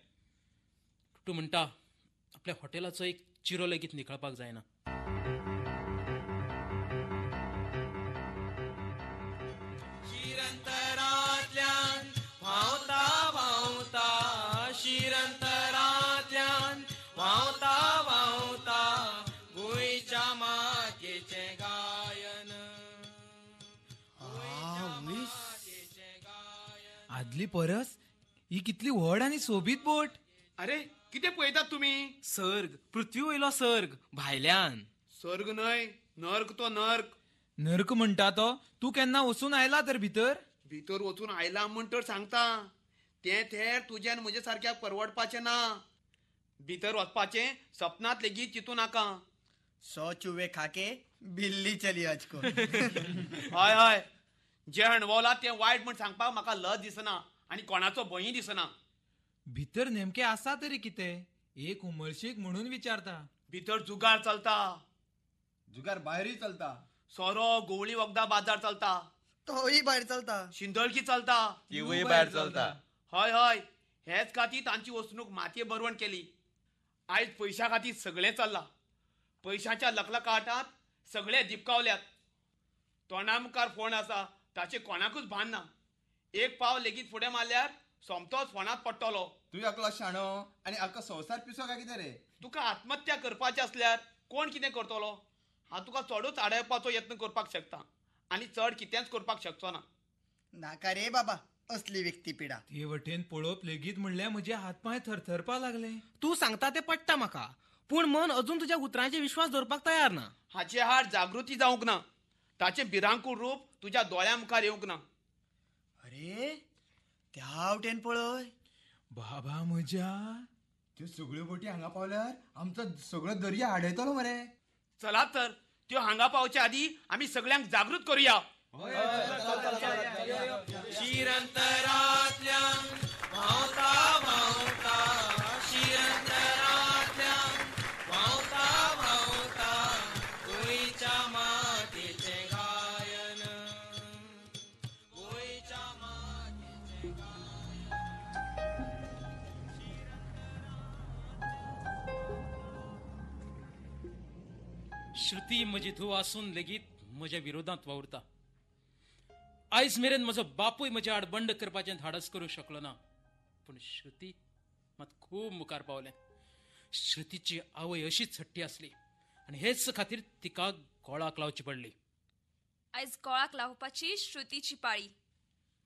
टुटू म्हणटा आपल्या हॉटेलाचो एक चिरो लेगीत निखळपाक जायना. शिरंतरांतल्यान व्हांवता व्हांवता, शिरंतरांतल्यान व्हांवता व्हांवता, गोंयच्या मातयेचें गायन. आदली परस ही कितली व्हड आनी सोबीत बोट. अरे कितें पळयतात तुमी? सर्ग, पृथ्वी वयलो सर्ग भायल्यान. सर्ग न्हय, नर्क तो नर्क. नर्क म्हणटा तो तूं केन्ना वचून आयला तर भितर? भितर वचून आयला म्हण तर सांगता. तें थेर तुजें आनी म्हजे सारक्याक परवडपाचें ना. भितर वचपाचें सपनांत लेगीत चिंतू नाका. 100 चुवे खाके बिल्ली चली आजको. हय हय, जें अणभवलां तें वायट म्हण सांगपाक म्हाका लज दिसना आनी कोणाचो भंय दिसना. भितर नेमकें आसा तरी कितें, एक उमळशीक म्हणून विचारता. भितर जुगार चलता. जुगार भायरूय चलता. सोरो, गोवळी वखदां बाजार चलता. तोय भायर चलता. शिंदळकी चलता. तिवूय भायर चलता. हय हय, हेच खातीर तांची वसणूक मातये बरवण केली. आयज पयशां खातीर सगळें चल्लां. पयशांच्या लकलकाटांत सगळे दिपकावल्यात. तोंडा मुखार फोण आसा ताचें कोणाकूच भान ना. एक पावल लेगीत फुडें मारल्यार सोमतोच फोणांत पडटलो. तूं एकलो शाणो आनी आख्खो संवसार पिसो काय कितें रे? तुका आत्महत्या करपाची आसल्यार कोण कितें करतलो? हांव तुका चडूच आडावपाचो यत्न करपाक शकता आनी चड कितेंच करपाक शकचो ना. नाका रे बाबा असली व्यक्ती पिडा. ते वटेन पळोवप लेगीत म्हणल्यार म्हजे हात पांय थरथरपाक लागले. तूं सांगता तें पडटा म्हाका, पूण मन अजून तुज्या उतरांचेर विश्वास दवरपाक तयार ना. हाचे आड जागृती जावंक ना. ताचें भिरांकूळ रूप तुज्या दोळ्या मुखार येवंक ना. अरे त्या वटेन पळय. बाबा म्हज्या, त्यो सगळ्यो बोटी हांगा पावल्यार आमचो सगळो दर्या आडयतलो मरे. चला तर त्यो हांगा पावच्या आदी आमी सगळ्यांक जागृत करूया. शिरंतरांतल्यान व्हांवता व्हांवता, शिरंतरांतल्यान व्हांवता व्हांवता, गोंयच्या मातयेचें गायन, गोंयच्या मातयेचें गायन. श्रुती म्हजी धूव आसून लेगीत म्हज्या विरोधांत वावुरता. आयज मेरेन म्हजो बापूय म्हज्या आड बंड करपाचें धाडस करूंक शकलो ना, पूण श्रुती मात खूब मुखार पावलें. श्रुतीची आवय अशीच हट्टी आसली आनी हेच खातीर तिका गोळाक लावची पडली. आयज गोळाक लावपाची श्रुतीची पाळी.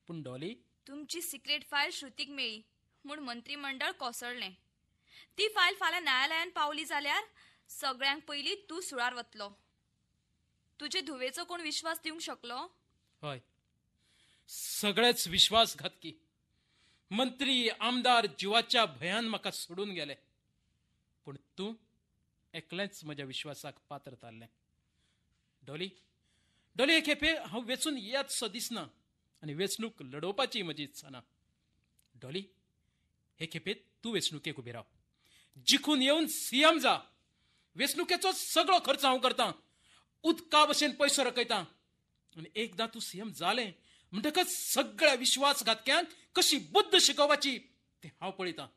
पूण डॉली, तुमची सिक्रेट फायल श्रुतीक मेळ्ळी म्हूण मंत्रीमंडळ कोसळ्ळें. ती फायल फाल्यां न्यायालयान पावली जाल्यार सगळ्यांक पयलीं तूं सुळार वतलो. तुजे धुवेचो कोण विश्वास दिवंक शकलो? हय, सगळेच विश्वासघातकी. मंत्री, आमदार जिवाच्या भंयान म्हाका सोडून गेले, पूण तूं एकलेंच म्हज्या विश्वासाक पात्र थारलें. डॉली, डॉली, हे खेपे हांव वेंचून येत सो दिसना आनी वेंचणूक लडोवपाची म्हजी इत्सा ना. डॉली, हे खेपे तूं वेंचणुकेक उबी राव. जिखून येवन सीएम जा. वेंचणुकेचो सगळो खर्च हांव करतां. उदका भशेन पयसो रकयतां. आनी एकदां तूं सीएम जालें म्हणटकच सगळ्या विश्वासघातक्यांक कशी बुद्द शिकोवपाची तें हांव पळयतां.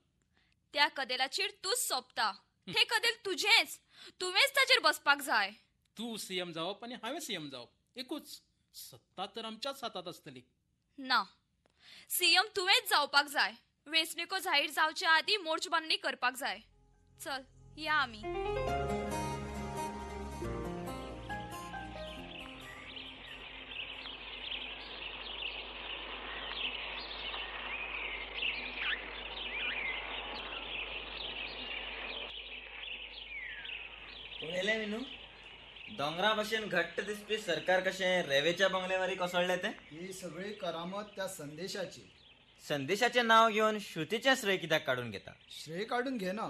त्या कदेलाचेर तूंच सोंपता. हें कदेल तुजेंच, तुवेंच ताचेर बसपाक जाय. तूं सीएम जावप आनी हांवें सीएम जावप एकूच. सत्ता तर आमच्याच हातांत आसतली. ना, सीएम तुवेंच जावपाक जाय. वेंचणुको जाहीर जावच्या आदीं मोर्च बांदणी करपाक जाय. चल या आमी. पळयलें विनू, दोंगरा भशेन घट्ट दिसपी सरकार कशें रेवेच्या बंगल्यावरी कोसळ्ळें तें. ही सगळी करामत त्या संदेशाची. संदेशाचें नांव घेवन श्रुतीचें श्रेय कित्याक काडून घेता? श्रेय काडून घेना,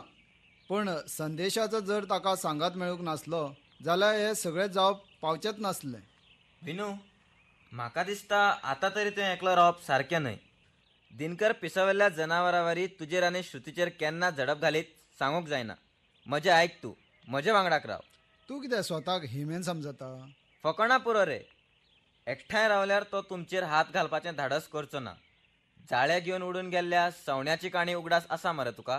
पूण संदेशाचो जर ताका सांगात मेळूंक नासलो जाल्यार हें सगळें जावप पावचेंच नासलें. विनू, म्हाका दिसता आतां तरी तुवें एकलो रावप सारकें न्हय. दिनकर पिसावल्ल्या जनावरावरी तुजेर आनी श्रुतीचेर केन्ना झडप घालीत सांगूंक जायना. म्हजें आयक, तूं म्हजे वांगडाक राव. तूं कितें स्वताक हिमेन समजता? फकाणां पुरो रे. एकठांय रावल्यार तो तुमचेर हात घालपाचें धाडस करचो ना. जाळें घेवन उडून गेल्ल्या सवण्याची काणी उगडास आसा मरे तुका?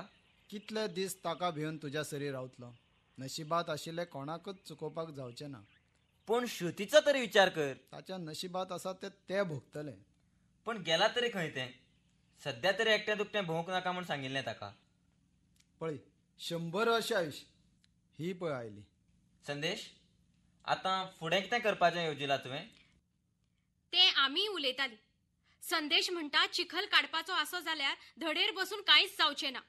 कितले दीस ताका भिवन तुज्या सरी रावतलो? नशिबात आशिल्लें कोणाकूच चुकोवपाक जावचें ना. पूण श्रुतीचो तरी विचार कर. ताच्या नशिबात आसा तें ते भोगतलें. पूण गेला तरी खंय तें? सद्या तरी एकटें दुकटें भोंवूंक नाका म्हूण सांगिल्लें ताका. पळय, 100 वर्सां आयुश्य ही पळय आयली. संदेश, आतां फुडें कितें करपाचें येवजिलां तुवें? तें आमी उलयतालीं. संदेश म्हणटा चिखल काडपाचो आसो जाल्यार धडेर बसून कांयच जावचें ना.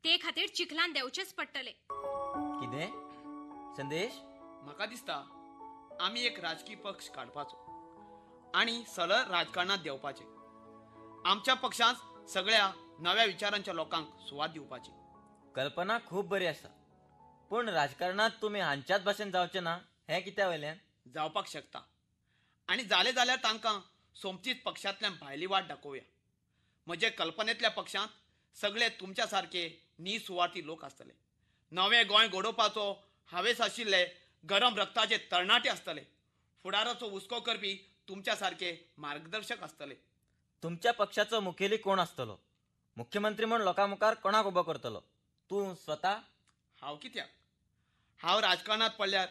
ते खातीर चिखलान देंवचेंच पडटलें. कितें संदेश? म्हाका दिसता आमी एक राजकी पक्ष काडपाचो आनी सरळ राजकारणांत देंवपाचें. आमच्या पक्षांत सगळ्या नव्या विचारांच्या लोकांक सुवात दिवपाची. कल्पना खूब बरी आसा, पूण राजकारणांत तुमी हांच्याच भाशेन जावचे ना हें कित्या वयल्यान? जावपाक शकता, आनी जालें जाल्यार तांकां सोमतीच पक्षांतल्यान भायली वाट दाखोवया. म्हजे कल्पनेंतल्या पक्षांत सगळे तुमच्या सारके निसुवार्थी लोक आसतले. नवें गोंय घडोवपाचो हावेस आशिल्ले गरम रक्ताचे तरणाटे आसतले. फुडाराचो हुस्को करपी तुमच्या सारके मार्गदर्शक आसतले. तुमच्या पक्षाचो मुखेली कोण आसतलो? मुख्यमंत्री म्हूण लोकां मुखार कोणाक उबो करतलो? तूं स्वता? हांव कित्याक? हांव राजकारणांत पडल्यार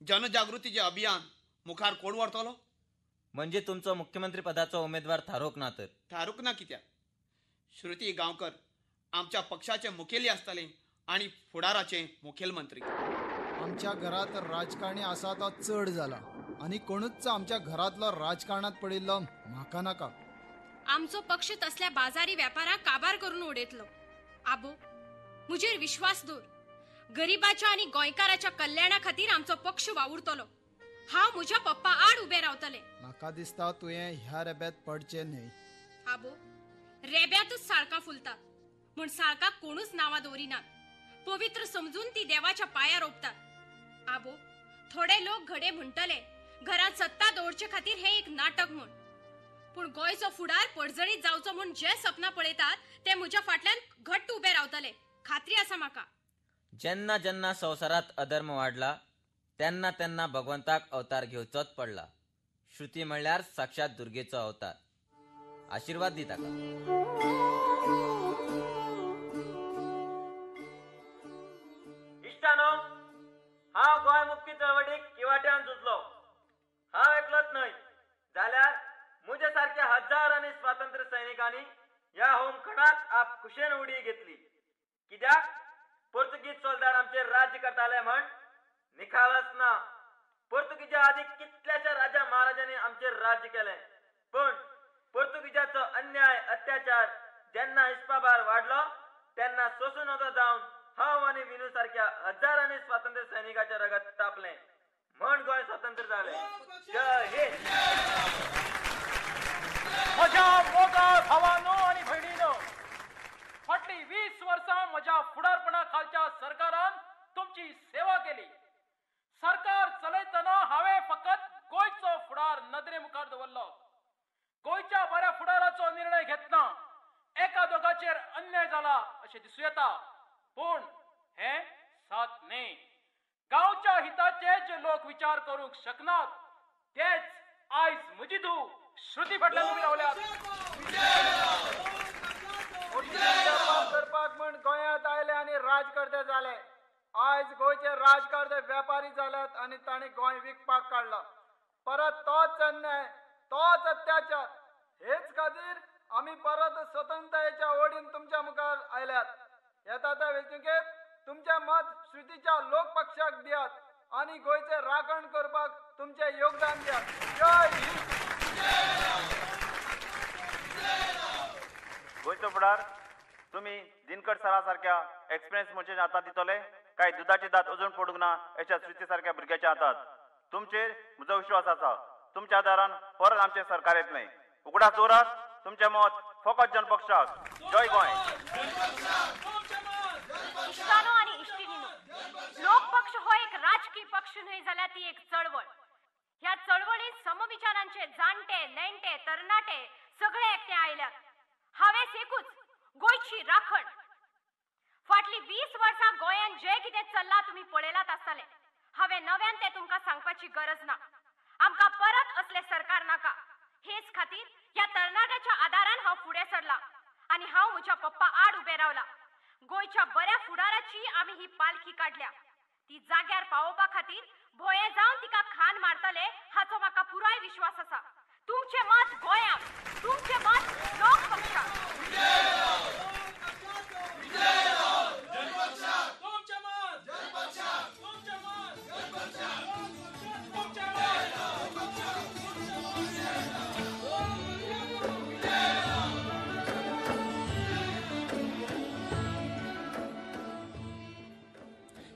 जनजागृतीचें अभियान मुखार कोण व्हरतलो? म्हणजे तुमचो मुख्यमंत्री पदाचो उमेदवार थारोवंक ना तर? थारूंक ना कित्याक? श्रुती गांवकर आमच्या पक्षाचे मुखेली आसतले आनी फुडाराचे मुखेलमंत्री. आमच्या घरात राजकारणी आसा तो चड जाला आनी कोणूच आमच्या घरांतलो राजकारणात पडिल्लो म्हाका नाका. आमचो पक्ष तसल्या बाजारी व्यापाराक काबार करून उडयतलो. आबो, म्हजेर विश्वास दवर. गरीबाच्या आनी गोंयकाराच्या कल्याणा खातीर आमचो पक्ष वावुरतलो. हांव म्हज्या पप्पा आड उबे रावतले. म्हाका दिसता तुवें ह्या रेब्यात पडचें न्हय. आबो, रेब्यातूच साळकां फुलतात म्हूण साळकाक कोणूच नांवां दवरिनात. पवित्र समजून ती देवाच्या पांयार रोपतात. आबो, थोडे लोक घडये म्हणटले घरांत सत्ता दवरचे खातीर हें एक नाटक म्हूण, पूण गोंयचो फुडार पडजळीत जावचो म्हूण जे सपनां पळयतात ते म्हज्या फाटल्यान घट्ट उबे रावतले, खात्री आसा म्हाका. जेन्ना जेन्ना संवसारात अधर्म वाडला तेन्ना तेन्ना भगवंताक अवतार घेवचोच पडला. श्रुती म्हणल्यार साक्षात दुर्गेचो अवतार. आशिर्वाद दी ताका. इश्टानो, हांव गोंय मुक्ती चळवळीक किवाट्यान झुजलो. हांव एकलोच न्हय, जाल्यार म्हजे सारक्या हजारांनी स्वातंत्र्य सैनिकांनी ह्या होमखणात आप खुशेन उडी घेतली. कित्याक? पोर्तुगीज सोल्दार आमचेर राज्य करताले म्हण निखालस ना. पोर्तुगीजा आदी कितल्याशा राजा महाराजांनी आमचेर राज्य केलें, पूण पोर्तुगीजाचो अन्याय अत्याचार जेन्ना हिसपाभार वाडलो तेन्ना सोसूं नजो जावन हांव आनी विनू सारक्या हजारांनी स्वातंत्र्य सैनिकाचें रगत तापलें म्हण गोंय स्वतंत्र जालें. जय हिंद. म्हज्या मोगाळ भावानो आनी भयणीनो, फाटलीं 20 वर्सां म्हज्या फुडारपणा खालच्या सरकारान तुमची सेवा केली. सरकार चलयतना हांवें फकत गोंयचो फुडार नदरे मुखार दवरलो. गोंयच्या बऱ्या फुडाराचो निर्णय घेतना एका दोगाचेर अन्याय जाला अशें दिसूं येता, पूण हें सात न्हय. गांवच्या हिताचे जे लोक विचार करूंक शकनात तेच आयज म्हजी धूव श्रुती फाटल्यान उबी रावल्यात. करपाक म्हण गोंयांत आयले आनी राजकर्ते जाले. आयज गोंयचे राजकर्ते व्यापारी जाल्यात आनी तांणी गोंय विकपाक काडला. परत तोच अन्याय, तोच अत्याचार. हेच खातीर आमी परत स्वतंत्रतायेच्या ओडीन तुमच्या मुखार आयल्यात. येता त्या वेंचणुकेंत तुमचें मत श्रुतीच्या लोकपक्षाक दियात आनी गोंयचें राखण करपाक तुमचें योगदान दियात. जय हिंद. गोंयचो फुडार तुमी दिनकर सरा सारक्या एक्सपिरियन्स मनशाच्या हातांत दितले काय दुदाचे दांत अजून पडूंक ना अशा श्रुती सारक्या भुरग्याच्या हातांत? तुमचेर म्हजो विश्वास आसा. तुमच्या आदारान परत आमचें सरकार येतलें. उगडास दवरात, तुमचें मत फकत जनपक्षाक. जय गोंय. इश्टानो आनी इश्टिणीनो, लोकपक्ष हो एक राजकीय पक्ष न्हय जाल्यार ती एक चळवळ. ह्या चळवळींत समविचारांचे जाणटे, नेणटे, तरणाटे सगळे एकठांय आयल्यात. हावेस एकूच, गोंयची राखण. फाटलीं 20 वर्सां गोंयांत जें कितें चल्लां तुमी पळयलात आसतलें. हांवें नव्यान तें तुमकां सांगपाची गरज ना. आमकां परत असलें सरकार नाका. हेच खातीर ह्या तरणाट्याच्या आदारान हांव फुडें सरला आनी हांव म्हज्या पप्पा आड उबें रावला. गोंयच्या बऱ्या फुडाराची आमी ही पालखी काडल्या. ती जाग्यार पावोवपा खातीर भोये जावन तिका खान मारतले हाचो म्हाका पुराय विश्वास आसा. तुमचें मत गोंयांक, तुमचें मत लोकपक्षाक.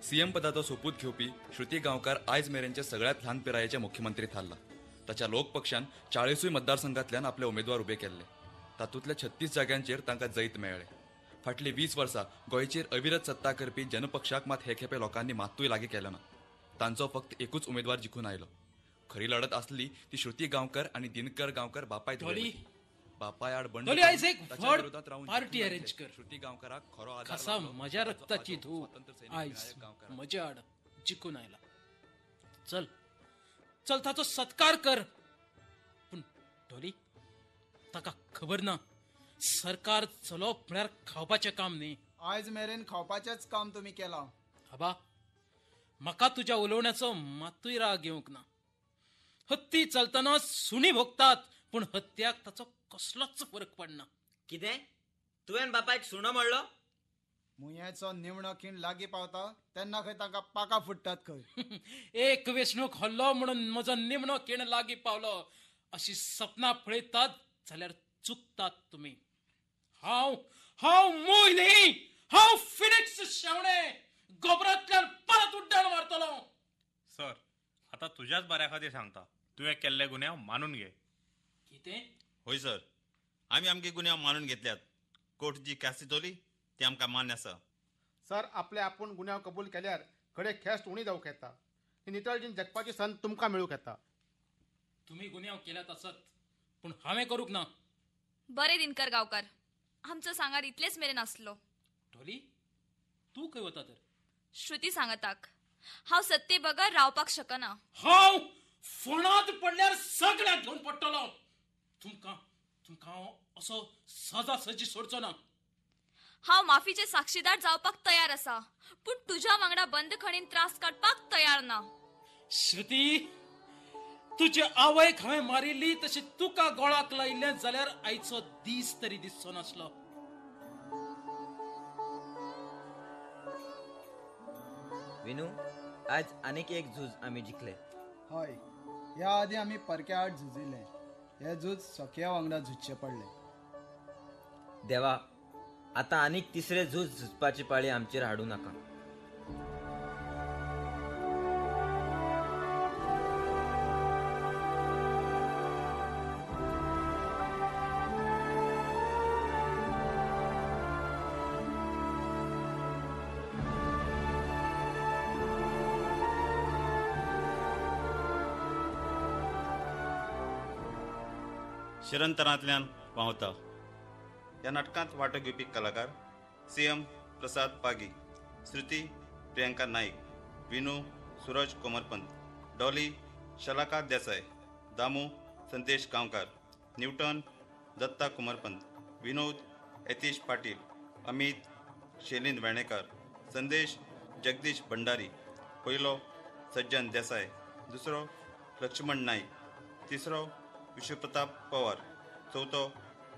सीएम पदाचो सोपूत घेवपी श्रुती गांवकार आयज मेरेनचे सगळ्यांत ल्हान पिरायेचे मुख्यमंत्री थारला. ताच्या लोकपक्षान 40 मतदारसंघांतल्यान आपले उमेदवार उबे केल्ले. तातूंतल्या 36 जाग्यांचेर तांकां जैत मेळ्ळें. फाटलीं 20 वर्सां गोंयचेर अविरत सत्ता करपी जनपक्षाक मात हे खेपे लोकांनी मात्तूय लागीं केलो ना. तांचो फक्त एकूच उमेदवार जिखून आयलो. खरी लढत आसली ती श्रुती गांवकर आनी दिनकर गांवकर बापाय बापाय आड बंड पार्टी अरेंज कर. श्रुती गांवकराक खरो आधार खासा म्हज्या रक्ताची धूव आयज म्हज्या आड जिखून आयला. चल चल ताचो सत्कार कर. पूण डॉली, ताका खबर ना सरकार चलोवप म्हळ्यार खावपाचें काम न्ही. आयज मेरेन खावपाचेंच काम तुमी केलां. आबा, म्हाका तुज्या उलोवण्याचो मातूय राग येवंक ना. हत्ती चलतना सुणी भोगतात, पूण हत्त्याक ताचो कसलोच फरक पडना. कितें तुवें बापायक सुणो म्हणलो? मुयेचो निमणो खीण लागीं पावता तेन्ना खंय तांकां पाकां फुट्टात खंय. एक वेंचणूक हल्लो म्हणून म्हजो निमणो खीण लागीं पावलो अशी सपनां पळयतात जाल्यार चुकतात तुमी. हांव हांव मूय न्ही, हांव फिनिक्स शेवणें, गोबरांतल्यान परत उड्डाण मारतलो. सर, आतां तुज्याच बऱ्या खातीर सांगता, तुवें केल्ले गुन्यांव मानून घे. कितें? हय सर, आमी आमगे गुन्यांव मानून घेतल्यात. कोर्ट जी ख्यास्त दितली ती आमकां मान्य आसा. सर, आपले आपूण गुन्यांव कबूल केल्यार घडये ख्यास्त उणी जावंक येता. ही नितळ जीण जगपाची संद तुमकां मेळूंक येता. तुमी गुन्यांव केल्यात आसत, पूण हांवें करूंक ना. बरें दिनकर गांवकर, आमचो सांगात इतलेच मेरेन आसलो. डॉली, तूं खंय वता तर? श्रुती सांगाताक हांव सत्ते बगर रावपाक शकना. हांव फोणांत पडल्यार सगळ्यांक घेवन पडटलो. तुमकां तुमकां हांव असो सजासजी सोडचो ना. हांव माफीचे साक्षीदार जावपाक तयार आसा, पूण तुज्या वांगडा बंदखणीन त्रास काडपाक तयार ना. श्रुती, तुजे आवयक हांवें मारिल्ली तशी तुका गोळाक लायिल्लें जाल्यार आयचो दीस तरी दिसचो नासलो. विनू, आज आनीक एक झूज आमी जिखले. हय, ह्या आदी आमी परक्या आड झुजिल्ले. हे झूज सख्या वांगडा झुजचें पडलें. देवा, आतां आनीक तिसरें झूज झुजपाची पाळी आमचेर हाडूं नाका. शिरंतरांतल्यान व्हांवता ह्या नाटकांत वांटो घेवपी कलाकार C M Prasad Pagi, Shruti Priyanka Naik, Vinu Suraj Komarpant, Dolly Shalaka Desai, Damu Sandesh Gaonkar, Newton Datta Komarpant, Vinod Yatish Patil, Amit Shailin Vernekar, Sandesh Jagdish Bhandari, पयलो सज्जन देसाय, दुसरो लक्ष्मण नाईक, तिसरो विश्वप्रताप पवार, चवथो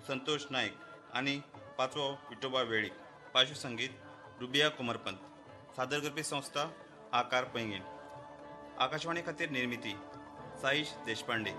संतोष नाईक आनी पांचवो विठोबा वेळीक. पार्श्वसंगीत रुबिया कुमारपंत. सादर करपी संस्था आकार पैंगीण. आकाशवाणी खातीर निर्मिती साईश देशपांडे.